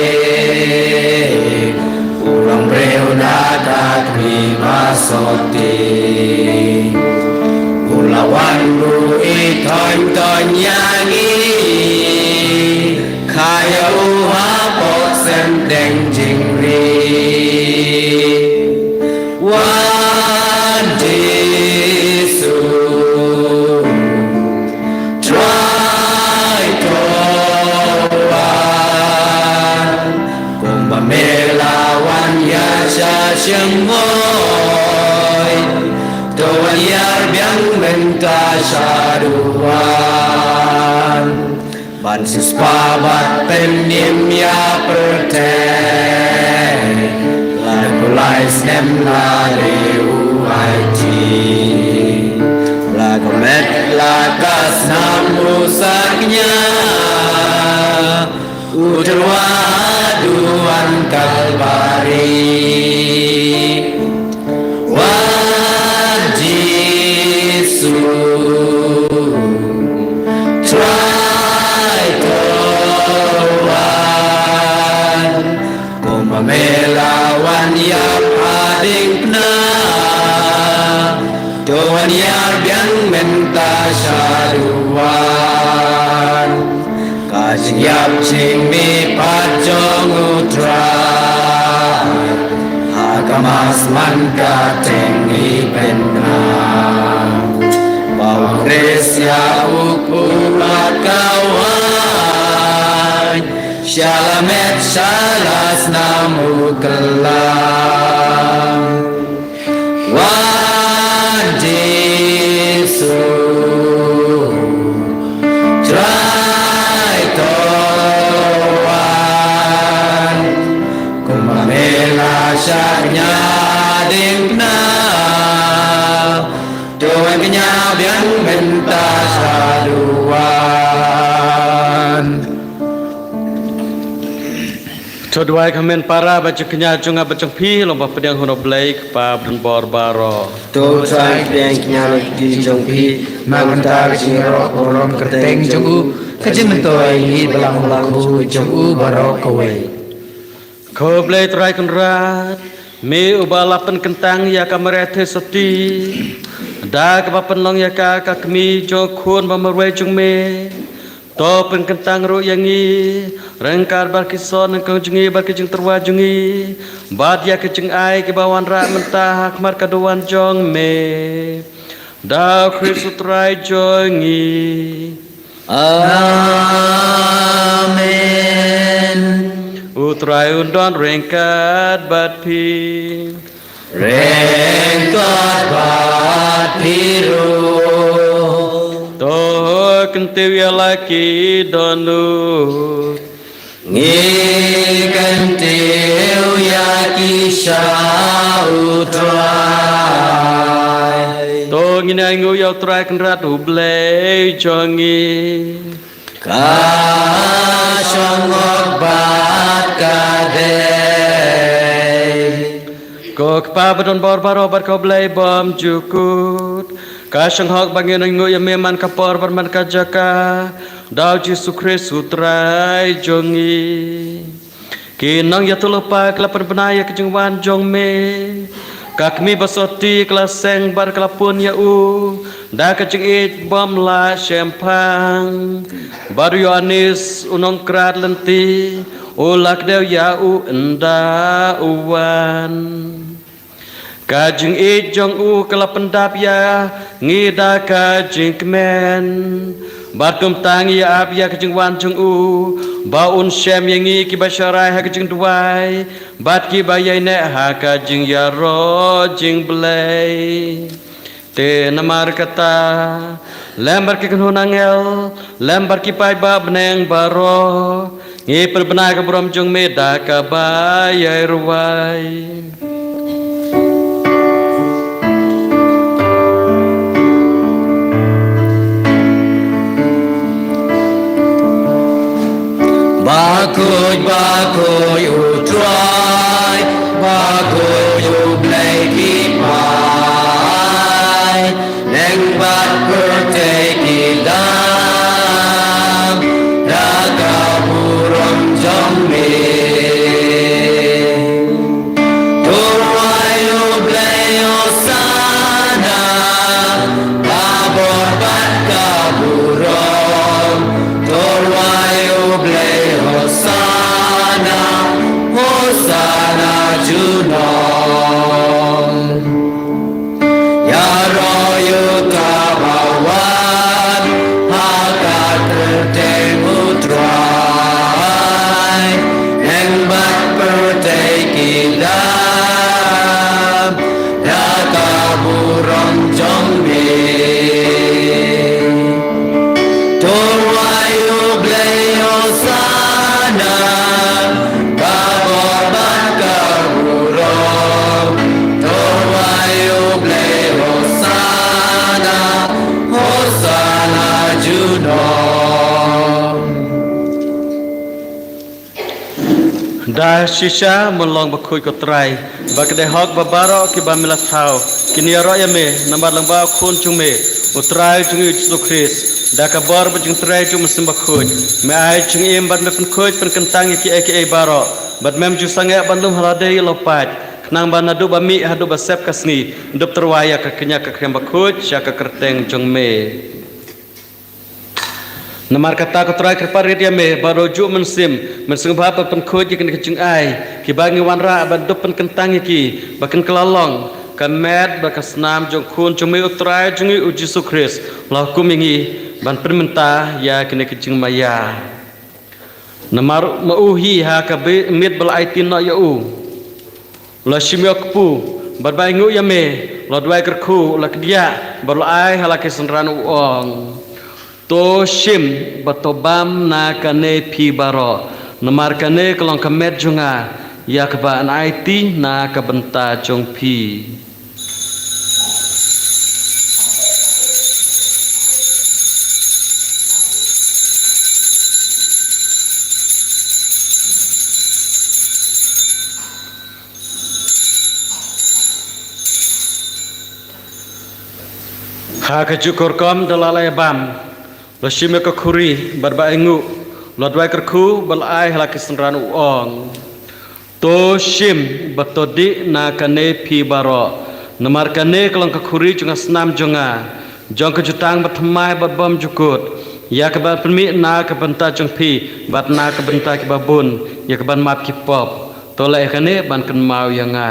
u long briew na ka khmih. ba soti. U la wan ruh i thon thon ïa ngi, kha ïa u hapoh sendeng jingri. Wan Jisu, Trai to wan. Kumba me la wan ïa sha shynrong, to wan ïar biang mynta shaduwan. Ban siewspah bad pynim ïa pyrthei, la dep lai snem la dei u aiti. La ka met la ka snam u saknia, u tyrwa duwan Kalbari. Wan Jisu, Trai to wan. Kumba me la wan ïa pha diengphna, to wan ïar biang mynta shaduwan. Ka jingïap jingmihpat jong u Trai, ha ka mass man ka teng i pynbna. Ba u Khrist ïa u kpu bad ka waiñ, sha la met sha la snam u kylla. Wan Jisu, Trai to wan. Kumba me la shah nia diengphna, to wan kñia biang mynta shaduwan. To duwai kmen para bad jong kñia jong nga bad jong phi long ba pdiang hun U Blei Kpa badonbor baroh. To Trai pdiang kñia na kti jong phi na bynta ka jingïaroh burom kyrteng jong u, ka jingmyntoi ngi ba la ong la khuid jong u baroh kawei. Ko Blei Trai Kynrad, me uba la pynkyntang ïa ka Maria Theisotti da kaba pynlong ïa ka ka kmie jong u khun ba marwei jong me. To pynkyntang ruh ïa ngi ryngkat bad ki son nyngkong jong ngi bad ki jingtyrwa jong ngi, bad ïa ki jingai kiba wanrah mynta ha khmat ka duwan jong me. Da u Khrist u Trai jong ngi. Amen. U Trai un don ryngkat bad phi. Ryngkat bad phi ruh. To kyntiew ïa la ki dohnud. Ngi kyntiew ïa ki sha u Trai. To ngin ainguh ïa u Trai Kynrad U Blei jong ngi. Ka shong hok bad ka dei. Ko Kpa badonbor baroh bad ko Blei bymjukut. Ka shong hok ba ngin ainguh ïa me man ka por bad man ka jaka, da u Jisu Khrist u Trai jong ngi. Ki nongïathuhlypa ki la pynbna ïa ka jingwan jong me. Ka kmie ba sotti ka la seng bad ka la pun ïa u da ka jingïeit bym lah shemphang. Bad u Ïoannis u nongkrat lynti u la kdew ïa u ynda u wan. Ka jingïeit jong u ka la pyndap ïa ngi da ka jingkmen. Bad kumta ngi ïa ap ïa ka jingwan jong u, ba un shem ïa ngi kiba sharai ha ka jingduwai bad kiba ïaineh ha ka jingïaroh jingblei. Te namar kata, lem bad ki kynhun angel, lem bad ki paidbah bneng baroh, ngi pynbna ka burom jong me da kaba ïai rwai. Ba khuid, ba khuid u Trai, ba khuid u Blei ki paidbah. Neng bad pyrthei ki dang da ka burom jong me. To rwai u Blei Shisha, men long bakhuid ko Trai, bad ka dei hok ba baroh kiba me la thaw kin ïaroh ïa me namar lyngba u Khun jong me, u Trai jong ngi u Jisu Khrist. Da ka bor bad jingtrei jong u Mynsiem Bakhuid, me ai jingim bad me pynkhuid pynkyntang ïa kiei kiei baroh, bad mem ju sangeh ban lum ha lade ïa la u paid, khnang ba naduh ba mih haduh ba sep ka sngi, yn dup tyrwa ïa ka kñia ka khriam bakhuid sha ka kyrteng jong me. Namar kata ko Trai, kyrpad rit ïa me ba haduh juh mynsiem men sngewbha ban pynkhuid ïa kine ki jingai kiba ngi wanrah, ban dup pynkyntang ïa ki ba kin kylla long ka met bad ka snam jong u Khun jong me, u Trai jong ngi u Jisu Khrist, u la hukum ïa ngi ban pynmynta ïa kine ki jingmaïa. Namar ma u hi ha ka bi-, miet ba la aiti noh ïa u, u la shim ïa u kpu, bad ba ainguh ïa me, u la duwai kyrkhu, u la kdiah bad u la ai ha la ki synran, u ong: To shim bad to bam na kane phi baroh, namar kane ka long ka met jong nga, ïa kaba yn aiti na ka bynta jong phi. Ha kajuh ka rukom da la ïa bam, u la shim ïa ka khuri, bad ba ainguh, u la duwai kyrkhu bad u la ai ha la ki synran, u ong: To shim bad to dih na kane phi baroh, namar kane ka long ka khuri jong ka snam jong nga, jong ka jutang bathymmai bad bymjukut, ïa kaban pynmih na ka bynta jong phi bad na ka bynta kiba bun, ïa kaban map ki pop. To leh ïa kane ban kynmaw ïa nga.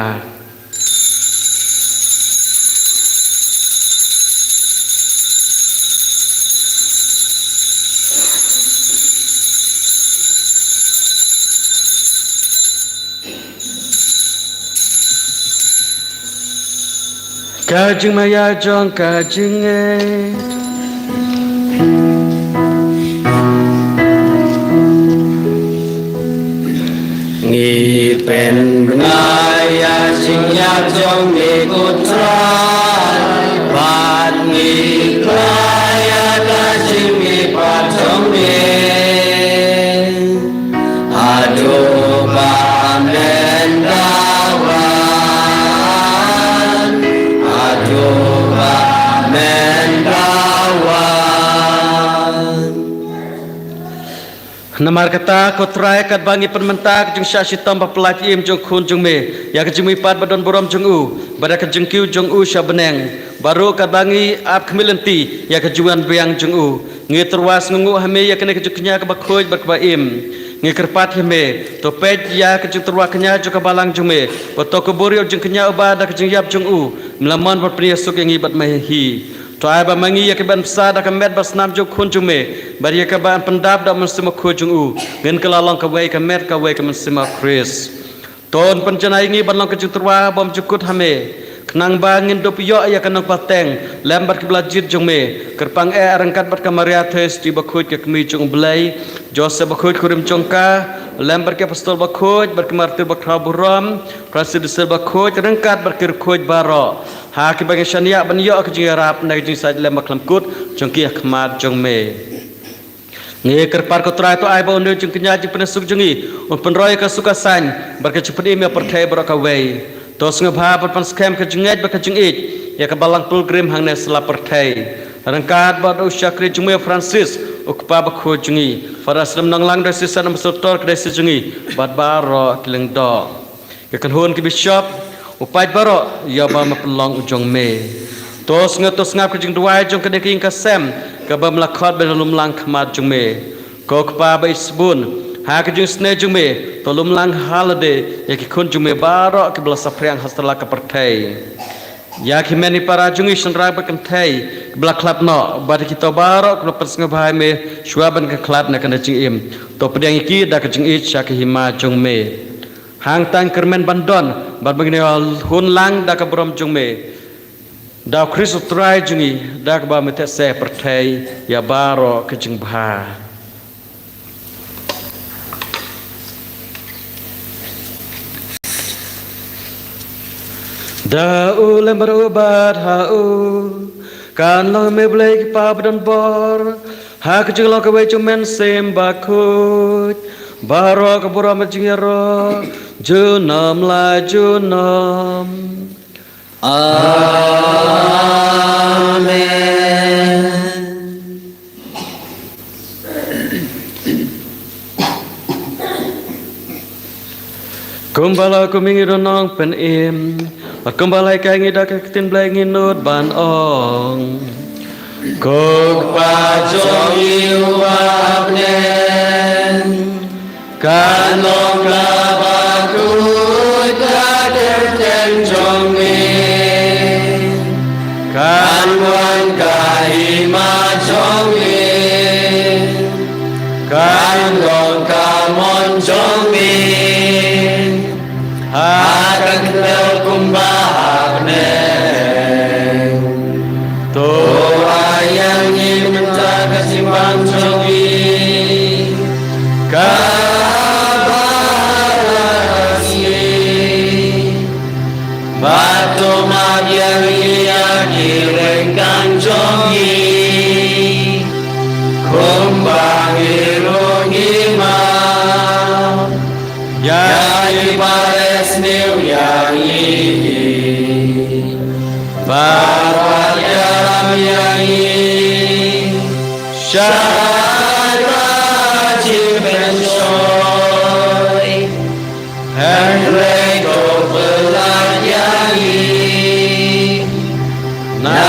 Ka jingmaïa jong ka jingngeit. Ngi pynbna ïa ka jingïap jong me ko Trai, bad ngi khlaiñ ïa ka jingmihpat jong me. Haduh ba men da wan, haduh ba men da wan. Namar kata ko Trai, katba ngi pynmynta ka jingshah shitom ba pyllait im jong u Khun jong me, ïa ka jingmihpat ba don burom jong u, bad ïa ka jingkiew jong u sha bneng, bad ruh katba ngi ap khmih lynti ïa ka jingwan biang jong u, ngi tyrwa sngewnguh ha me ïa kane ka jingkñia kaba khuid bad kaba im. Ngi kyrpad ha me, to peit ïa ka jingtyrwa kñia jong ka balang jong me, bad to kubur ïa u jingkñia uba da ka jingïap jong u me la mon ban pynïasuk ïa ngi bad me hi. To ai ba ma ngi ïa kiban bsa da ka met bad snam jong u Khun jong me, bad ïa kiban pyndap da u Mynsiem Bakhuid jong u, ngin kylla long kawei ka met kawei ka mynsiem ha u Khrist. To un pynjanai ïa ngi ban long ka jingtyrwa bymjukut ha me, khnang ba ngin dup ïoh ïa ka nongpateng lem bad ki ba la jied jong me, kyrpang eh ryngkat bad ka Maria Theisotti bakhuid, ka Kmie jong u Blei, Joseph bakhuid kurim jong ka, lem bad ki apostol bakhuid bad ki martir bakhraw burom, Francis de Sales bakhuid, ryngkat bad ki riewkhuid baroh, ha kiba ngi shaniah ban ïoh ka jingïarap na ka jingshait lem bakhlem kut jong ki ha khmat jong me. Ngi kyrpad ko Trai, to ai ba une u jingkñia jingpynïasuk jong ngi un pynroi ïa ka suk ka saiñ bad ka jingpynim ïa u pyrthei baroh kawei. To sngewbha ban pynskhem ka jingngeit bad ka jingïeit ïa ka Balang Pilgrim hangne sla pyrthei, ryngkat bad u shakri jong me u Francis, u kpa bakhuid jong ngi, Father Aslam Nonglang, Diocesan Ambassador ka diocese jong ngi, bad baroh ki lyngdoh. Ka kynhun ki bishop, u paid baroh ïa ba me pynlong u jong me. To sngap, to sngap ka jingduwai jong kane ka ïing ka sem kaba me la khot ban lumlang khmat jong me. Ko Kpa ba isbun, ha ka jingisynei jong me to lumlang ha lade ïa ki khun jong me baroh kiba la saphriang ha satlak ka pyrthei. Ïa ki hynmen ki para jong ngi, shynrang bad kynthei kiba la khlad noh, bad ïa kito baroh kiba la pynsngewbha ïa me shuwa ban khlad na kane ka jingim, to pdiang ïa ki da ka jingïeit sha ka hima jong me. Hangta ngi kyrmen ban don bad ban ïa hun lang da ka burom jong me, da u Khrist u Trai jong ngi, da kaba me theh seh pyrthei ïa baroh ka jingbha. Da u lem baroh bad ha u, kan long me Blei ki Pa ba don bor, ha ka jinglong kawei jong u Mynsiem Bakhuid, Baroh ka burom bad jingïaroh junom la junom. Amen. Kumba la kum ngi don nong pynim, bad kumba la ka ngi da ka ktien Blei ngi nud ban ong. Ko Kpa jong ngi uba ha bneng, kan long kaba khuid ka kyrteng jong me. Kan wan ka hima jong me. Kan long ka mon jong me ha ka kyrteng kumba ha bneng. To ai ïa ngi mynta ka jingbam jong ngi kaba ha la ka sngi. Bad to map ïa ngi ïa ki ryngkang jong ngi kumba ngi ruh ngi map ïa kiba leh sniew ïa ngi. Bad wat ïalam ïa ngi sha ka jingpynshoi, hynrei to pyllait ïa ngi na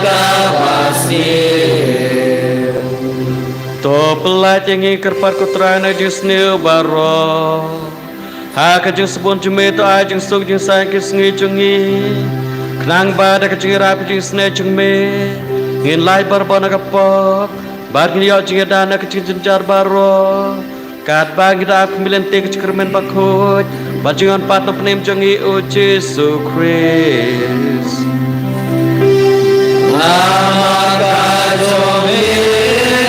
kaba sniew. To pyllait ïa ngi kyrpad ko Trai na jingsniew baroh. Ha ka jingsbun jong me to ai jingsuk jingsaiñ ki sngi jong ngi. Khnang ba da ka jingïarap jingsneng jong me ngin lait barabor na ka pop bad ngin ïoh jingïada na ka jingjynjar baroh. Katba ngi da ap ka mylliem ka jingkyrmen bakhuid bad jingwan pat na pdeng jong ngi, O Jisu Khrist. Namar ka jong me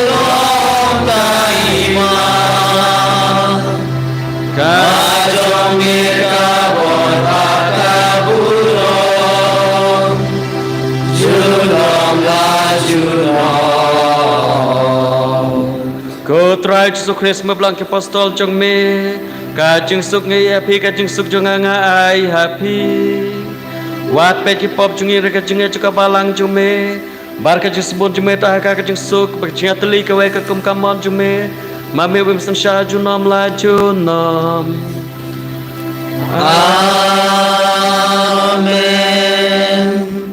long ka hima, ka jong me ka bor bad ka burom junom la junom. Ko Trai Jisu Khrist, me ba long ki apostol jong me, ka jingsuk ngi ïa phi, ka jingsuk jong nga nga ai ha phi. Wat peit ki pop jong ngi hynrei ka jingngeit jong ka balang jong me. Bad ka jingsbun jong me to ai ka jingsuk, bad ka jingïatylli kawei ka kum ka mon jong me. Ma me wym synshar junom la junom. Amen.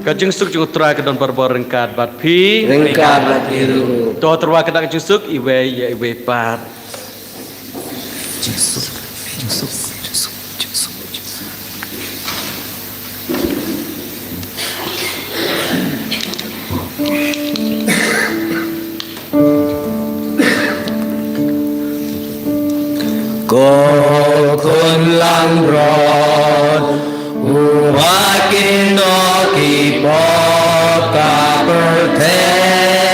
Ka jingsuk jong u Trai ka don barabor ryngkat bad phi. Ryngkat bad phi ruh. To tyrwa ka dak ka jingsuk iwei ïa iwei pat. Jingsuk, jingsuk, jingsuk, jingsuk, jingsuk. Ko khun langbrot uba kynnoh ki pop ka pyrthei,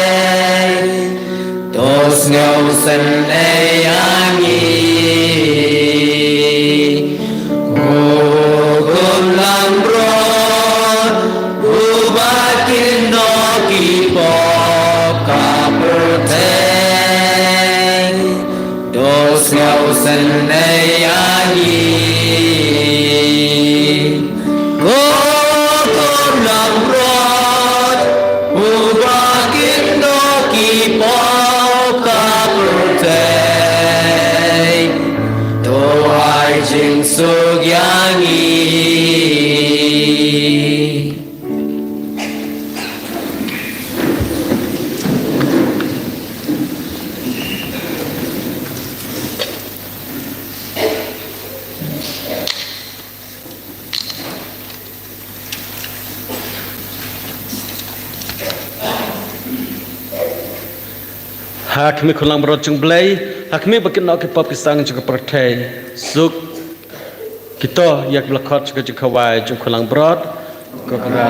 to sngewsynei ïa ngi. Ko khun langbrot uba kynnoh ki pop ka pyrthei, to sngewsynei ïa ngi. Ko khun langbrot uba kynnoh ki pop ka pyrthei, to ai jingsuk ïa ngi. Ha khmih, khun langbrot jong U Blei, ha khmih ba kynnoh ki pop ki sang jong ka pyrthei, suk kito ïa ki ba la khot sha ka jingkhawai jong u khun langbrot. Ko Kpa,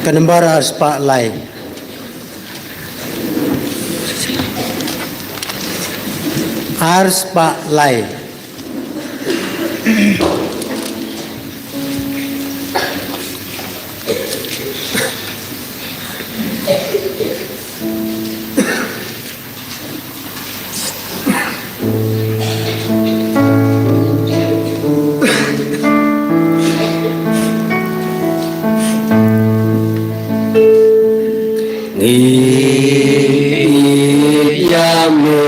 Ka nombar ar spah lai. Ar spah lai. Ngi ïeit ïa me,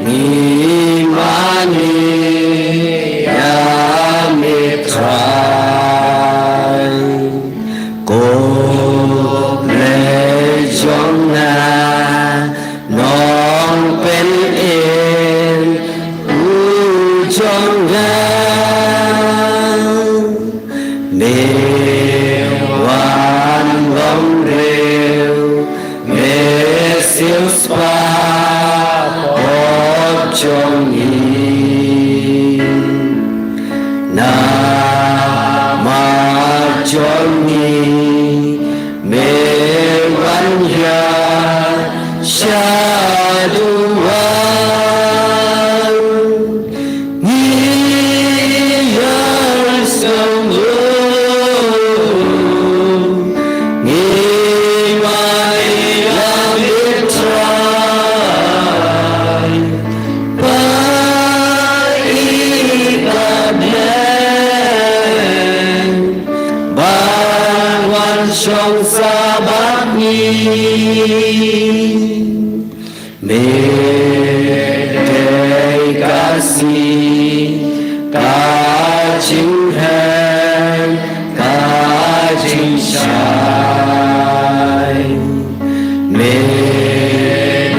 ngi mane ïa me Trai. Ko Blei jong nga, Nongpynim u jong nga, me wan long briew, me siewspah pop jong ngi. Namar jong ngi, me wan hiar sha duwan. Ngi ïa sngewbha, ngi mane ïa me Trai. Ba i ka bneng ban wan shong sa bad ngi. Me dei ka sngi, ka jinghiar, ka jingshai. Me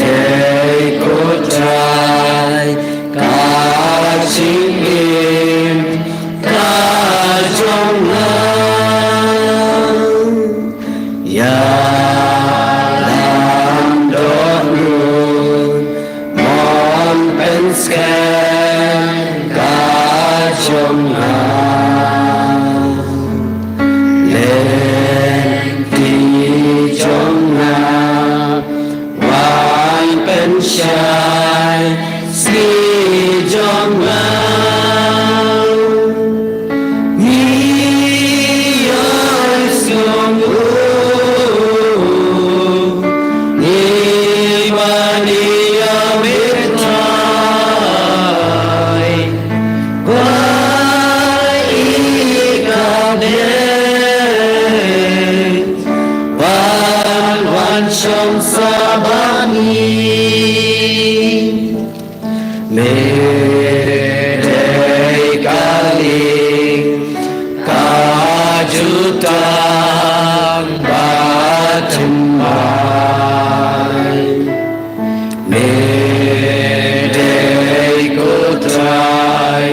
dei ko Trai, ka jingim ka jong nga. Ïalam dohnud mon pynskhem ka jong nga. Lynti jong nga wan pynshai sngi jong nga. Ngi ïa sngewbha, ngi mane ïa me Trai. Ba i ka bneng ban wan shong sa bad ngi. Me dei ka lieng, ka jutang ba thymmai. Me dei ko Trai,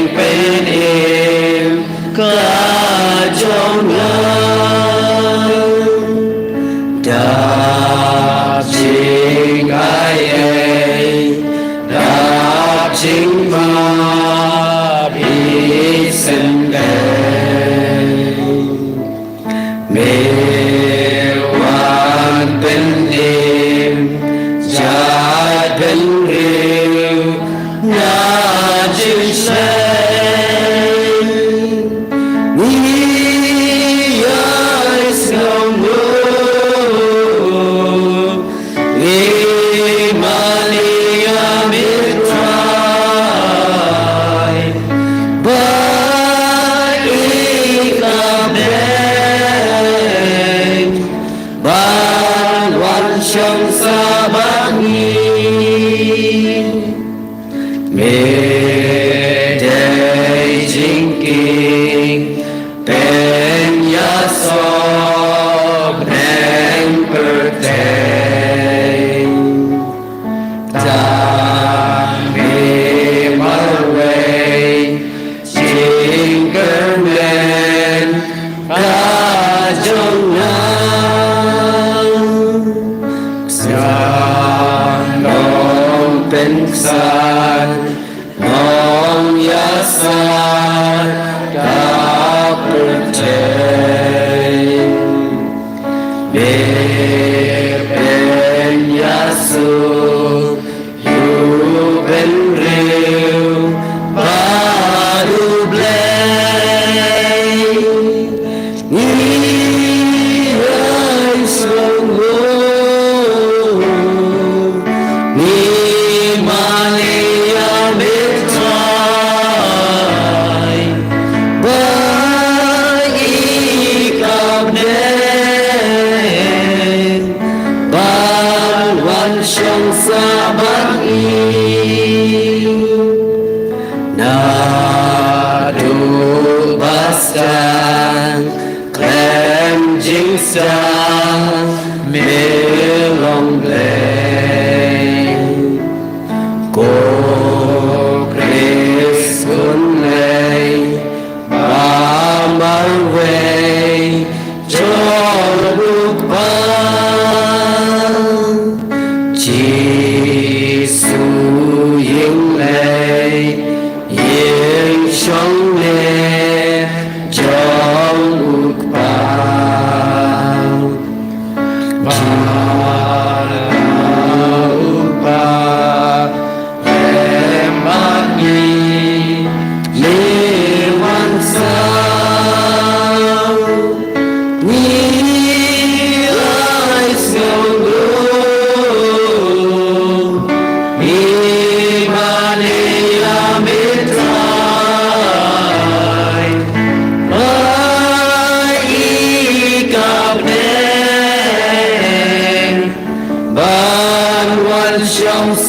jingpynim ka jong nga. Dap jingai ei, dap jingmap isynei. Me wan pynim jait bynriew na jingsnei. Ngi ïa sngewbha, ngi mane ïa me Trai. Ba i ka bneng ban wan shong sa bad ngi. Me dei jingkieng pynïasoh bneng pyrthei. Tang me marwei jingkyrmen ka jong nga. Ksan Nongpynksan, Nongïasaid ka pyrthei.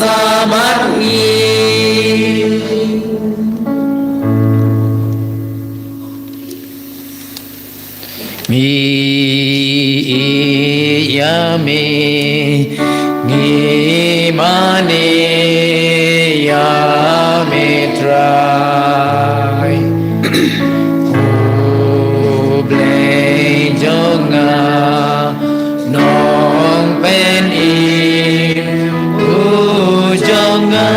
Sabat ngi. Ngi ïa me, ngi mane ïa me Trai. U Blei jong nga, Nongpynim u jong nga,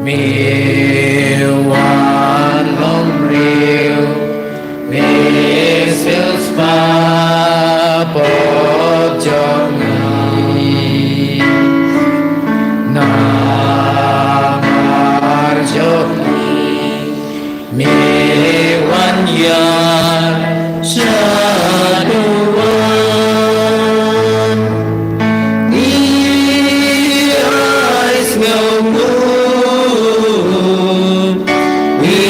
me wan long briew, me sil spah pop jong ngi. Namar jong ngi, me wan ïa shaduh wan. Ngi ai sngewnguh, ngi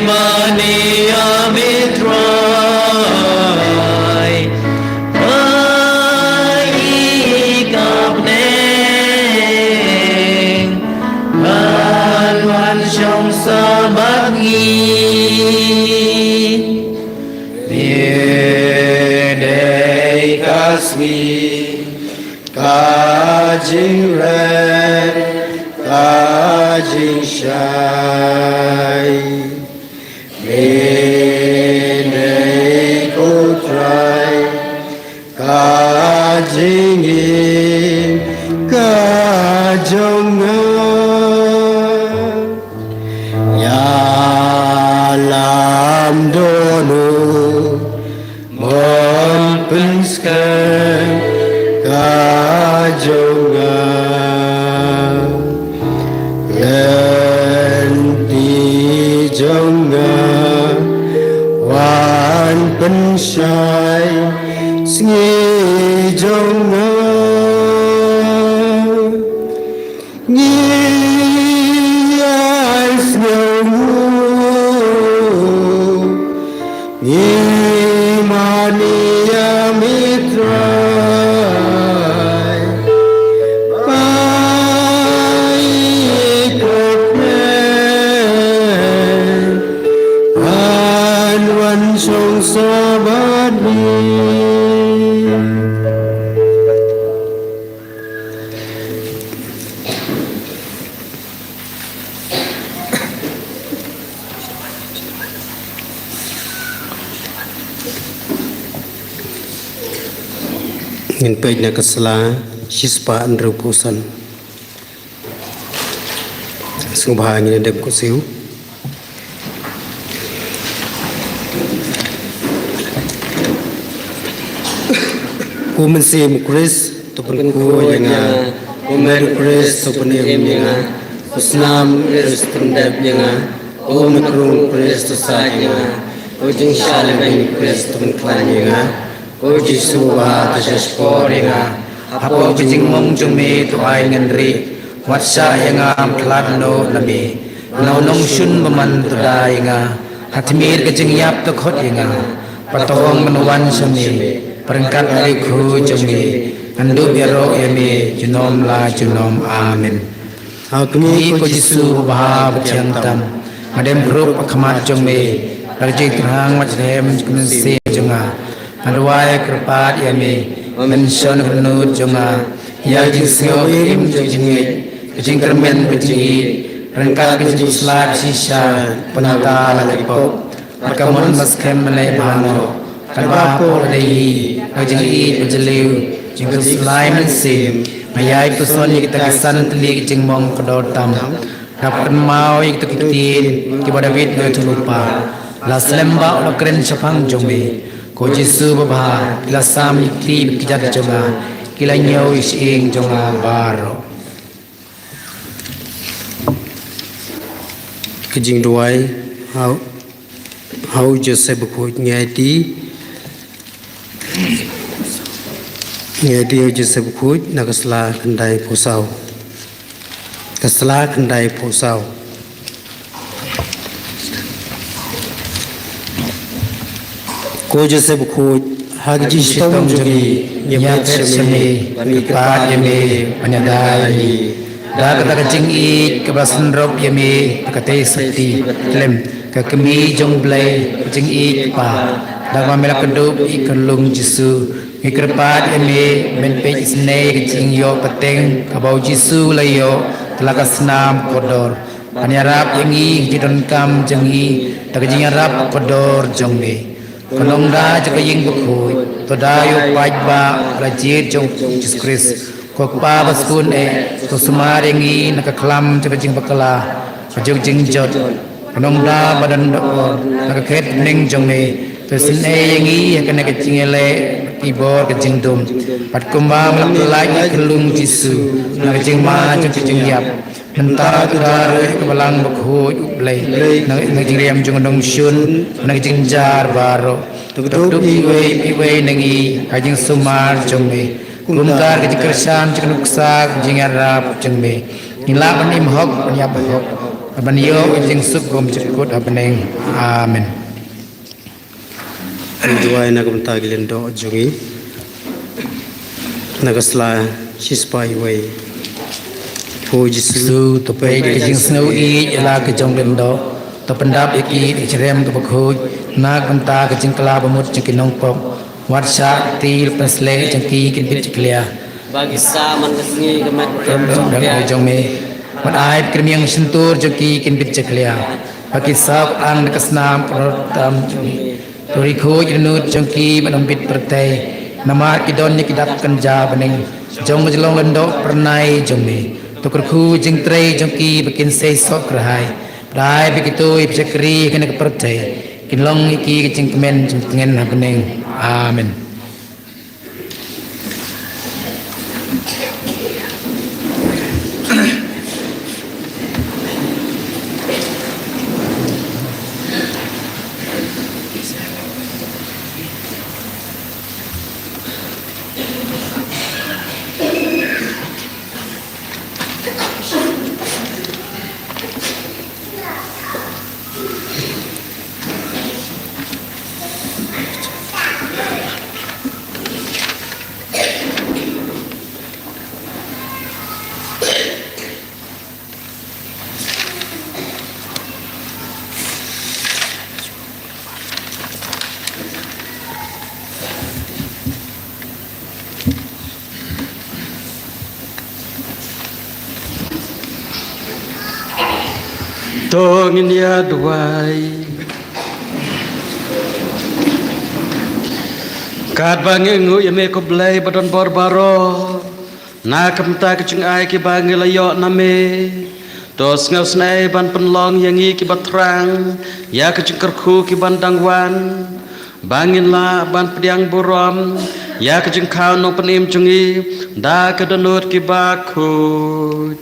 mane ïa me Trai. Ai ka bneng, ban wan shong Sabat ngi. Ngi dei ka sngi, ka jingret, ka jingshai. Me dei ko Trai, ka jingim ka jong nga. Ïalam don u mon pynskhem ka jong nga. Lynti jong nga wan pynshai sngi jong nga. Ngi ai sngewnguh, ngi mane ïa me Trai. Bai ka bneng, ban wan shong Sabat ngi. Ngin peit na ka sla shispah hynriewphew san. Sngewbha ngin ïa dep khuslai. Ko Mynsiem Khrist to pynkhuid ïa nga. Ko Met Khrist to pynim ïa nga. Ko Snam Khrist to pyndep ïa nga. Ko Mynkhrung Khrist to said ïa nga. Ko Jingshah Lehbeiñ Khrist to pynkhlaiñ ïa nga. Ko Jisu ba to sha shkor ïa nga. Hapoh ka jingmong jong me to ai ngan rieh. Wat shah ïa nga ban khlad noh na me. Na u nongshun bymman to da ïa nga. Ha tmier ka jingïap to khot ïa nga. Bad to ong ngan wan sha me. Ryngkat ka riewkhuid jong me. Ngan dup ïaroh ïa me junom la junom. Amen. Ha kmie ko Jisu babha bathiang tam, nga dem khrup ha khmat jong me, da ka jingthrang bad jinghem jong ka mynsiem jong nga, nga duwai kyrpad ïa me, men shon ka dohnud jong nga, ïa ka jingsngew im jong ka jingngeit, ka jingkyrmen ka jingïeit, ryngkat ka jingpynshlur shisha, bad nangta la ki pop. Bad ka mon ba skhem ban leh bha noh. Katba hapoh ka dei hi ka jingïeit ba jylliew, jingpynslai mynsiem, nga ïai puson ïa kita ki san tylli ki jingmong kordor tam. Nga kynmaw ïa kita ki ktien kiba David u nongïathuhlypa. La slem bha, la kren shaphang jong me. Ko Jisu babha, ki la sam ïa ki kti bad ki kjat jong nga. Ki la ñiew ïa ka shyieng jong nga baroh. Ka jingduwai ha u, ha u Joseph Bakhuid. Ngi aiti, ngi aiti ha u Joseph Bakhuid na ka sla khyndaiphew saw. Ka sla khyndaiphew saw. Ko Joseph Bakhuid, Ha ka jingshitom jong ngi, ngi ïathuh sha me, ban kyrpad ïa me, ban ïada ïa ngi. Da kata ka jingïeit kaba synrop ïa me, da ka Theisotti ba khlem, ka Kmie jong U Blei, ka jingïeit Kpa. Da kaba me la kynduh ïa ka Khunlung Jisu, ngi kyrpad ïa me, men peit isynei ïa ka jingïoh pateng kaba U Jisu u la ïoh, da la ka snam kordor. Ban ïarap ïa ngi, ka jingdonkam jong ngi, da ka jingïarap kordor jong me. Ka nongda jong ka ïing bakhuid, to da ïa u paidbah ba la jied jong U Jisu Khrist. Ko Kpa ba sngewbha, to sumar ïa ngi na ka khlam jong ka jingbakla, ka jong ka jingjot. Ka nongda ba don dor, na ka khet bneng jong me, to isynei ïa ngi, ha kane ka jingïaleh, ki bor ka jingdum. Bad kumba me la pyllait ïa ka Khunlung Jisu, na ka jingma jong ka jingïap. Mynta to da ruh ha ka balang bakhuid U Blei, na, na ka jingriam jong u nongshun, na ka jingjynjar baroh. To kdup iwei pa iwei na ngi ha ka jingsumar jong me. Kumta ka jingkyrshan jong ka nuksa ka jingïarap jong me. Ngin lah ban im hok, ban ïap hok, ban ïoh ka jingsuk bymjukut ha bneng. Amen. Ngi duwai na ka bynta ki lyngdoh jong ngi. Na ka sla shispah wei. Ko Jisu, to peit ka jingsngew ïeit ïa la ka jong ki lyngdoh. To pyndap ïa ki da ka jingriam kaba khuid. Na ka bynta ka jingkylla bamut jong ki nongpop. Wat shah kti la ka pynsleh jong ki kin bit jakhlia. Ba ki sah man ka sngi ka met ka jong me. Wat ai ba ka rmiang shyntur jong ki kin bit jakhlia. Ba ki sah kut ang da ka snam kordor tam jong me. To ri khuid ri nud jong ki ban ym bit pyrthei. Namar ki don ïa ki dak kynja bneng jong ka jinglong lyngdoh phyrnai jong me. To kyrkhu jingtrei jong ki ba kin seisoh kyrhai. Bad ai ba kito kiba shakri ha kane ka pyrthei kin long ïa ki ka jingkmen jingtngen ha bneng. Amen. To ngin ïa duwai. Katba ngi ainguh ïa me ko Blei ba don bor baroh. Na ka bynta ki jingai kiba ngi la ïoh na me. To sngewsynei ban pynlong ïa ngi kiba thrang ïa ka jingkyrkhu kiban dang wan. Ba ngin lah ban pdiang burom ïa ka jingkhaw nongpynim jong ngi da ka dohnud kiba khuid.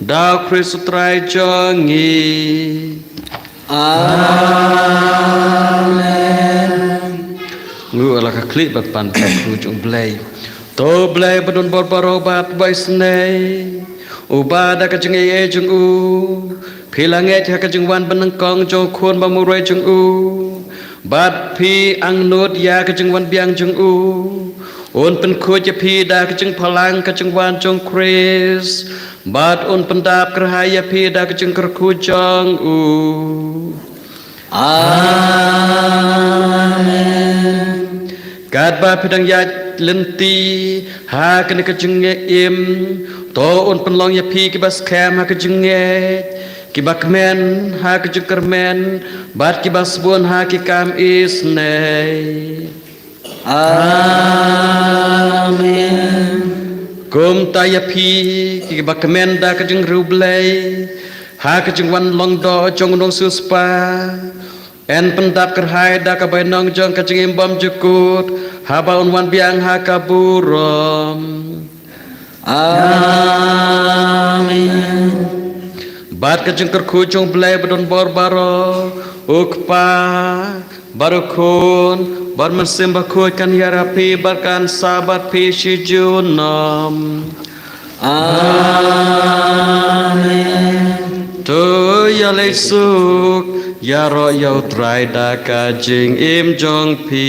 Da U Khrist U Trai jong ngi. Amen. Nguh la ka khlieh bad ban kyrkhu jong U Blei. To Blei ba don bor baroh bad ba isynei. Uba da ka jingaiei jong u phi la ngeit ha ka jingwan banyngkong jong u Khun ba marwei jong u. Bad phi angnud ïa ka jingwan biang jong u. Un pynkhuid ïa phi da ka jingphalang ka jingwan jong u Khrist. Bad un pyndap kyrhai ïa phi da ka jingkyrkhu jong u. Amen. Katba phi dang ïaid lynti ha kane ka jingim, to un pynlong ïa phi kiba skhem ha ka jingngeit, kiba kmen ha ka jingkyrmen, bad kiba sbun ha ki kam isynei. Amen. Kumta ïa phi kiba kmen da ka jingriewblei ha ka jingwan long doh jong u nongsiewspah, yn pyndap kyrhai da ka bainong jong ka jingim bymjukut haba un wan biang ha ka burom. Amen. Bad ka jingkyrkhu jong U Blei ba don bor baroh, U Kpa, bad U Khun, bad U Mynsiem Bakhuid kan ïarap ïa phi bad kan sah bad phi shi junom. Amen. To ïa leit suk Ïaroh ïa U Trai da ka jingim jong phi.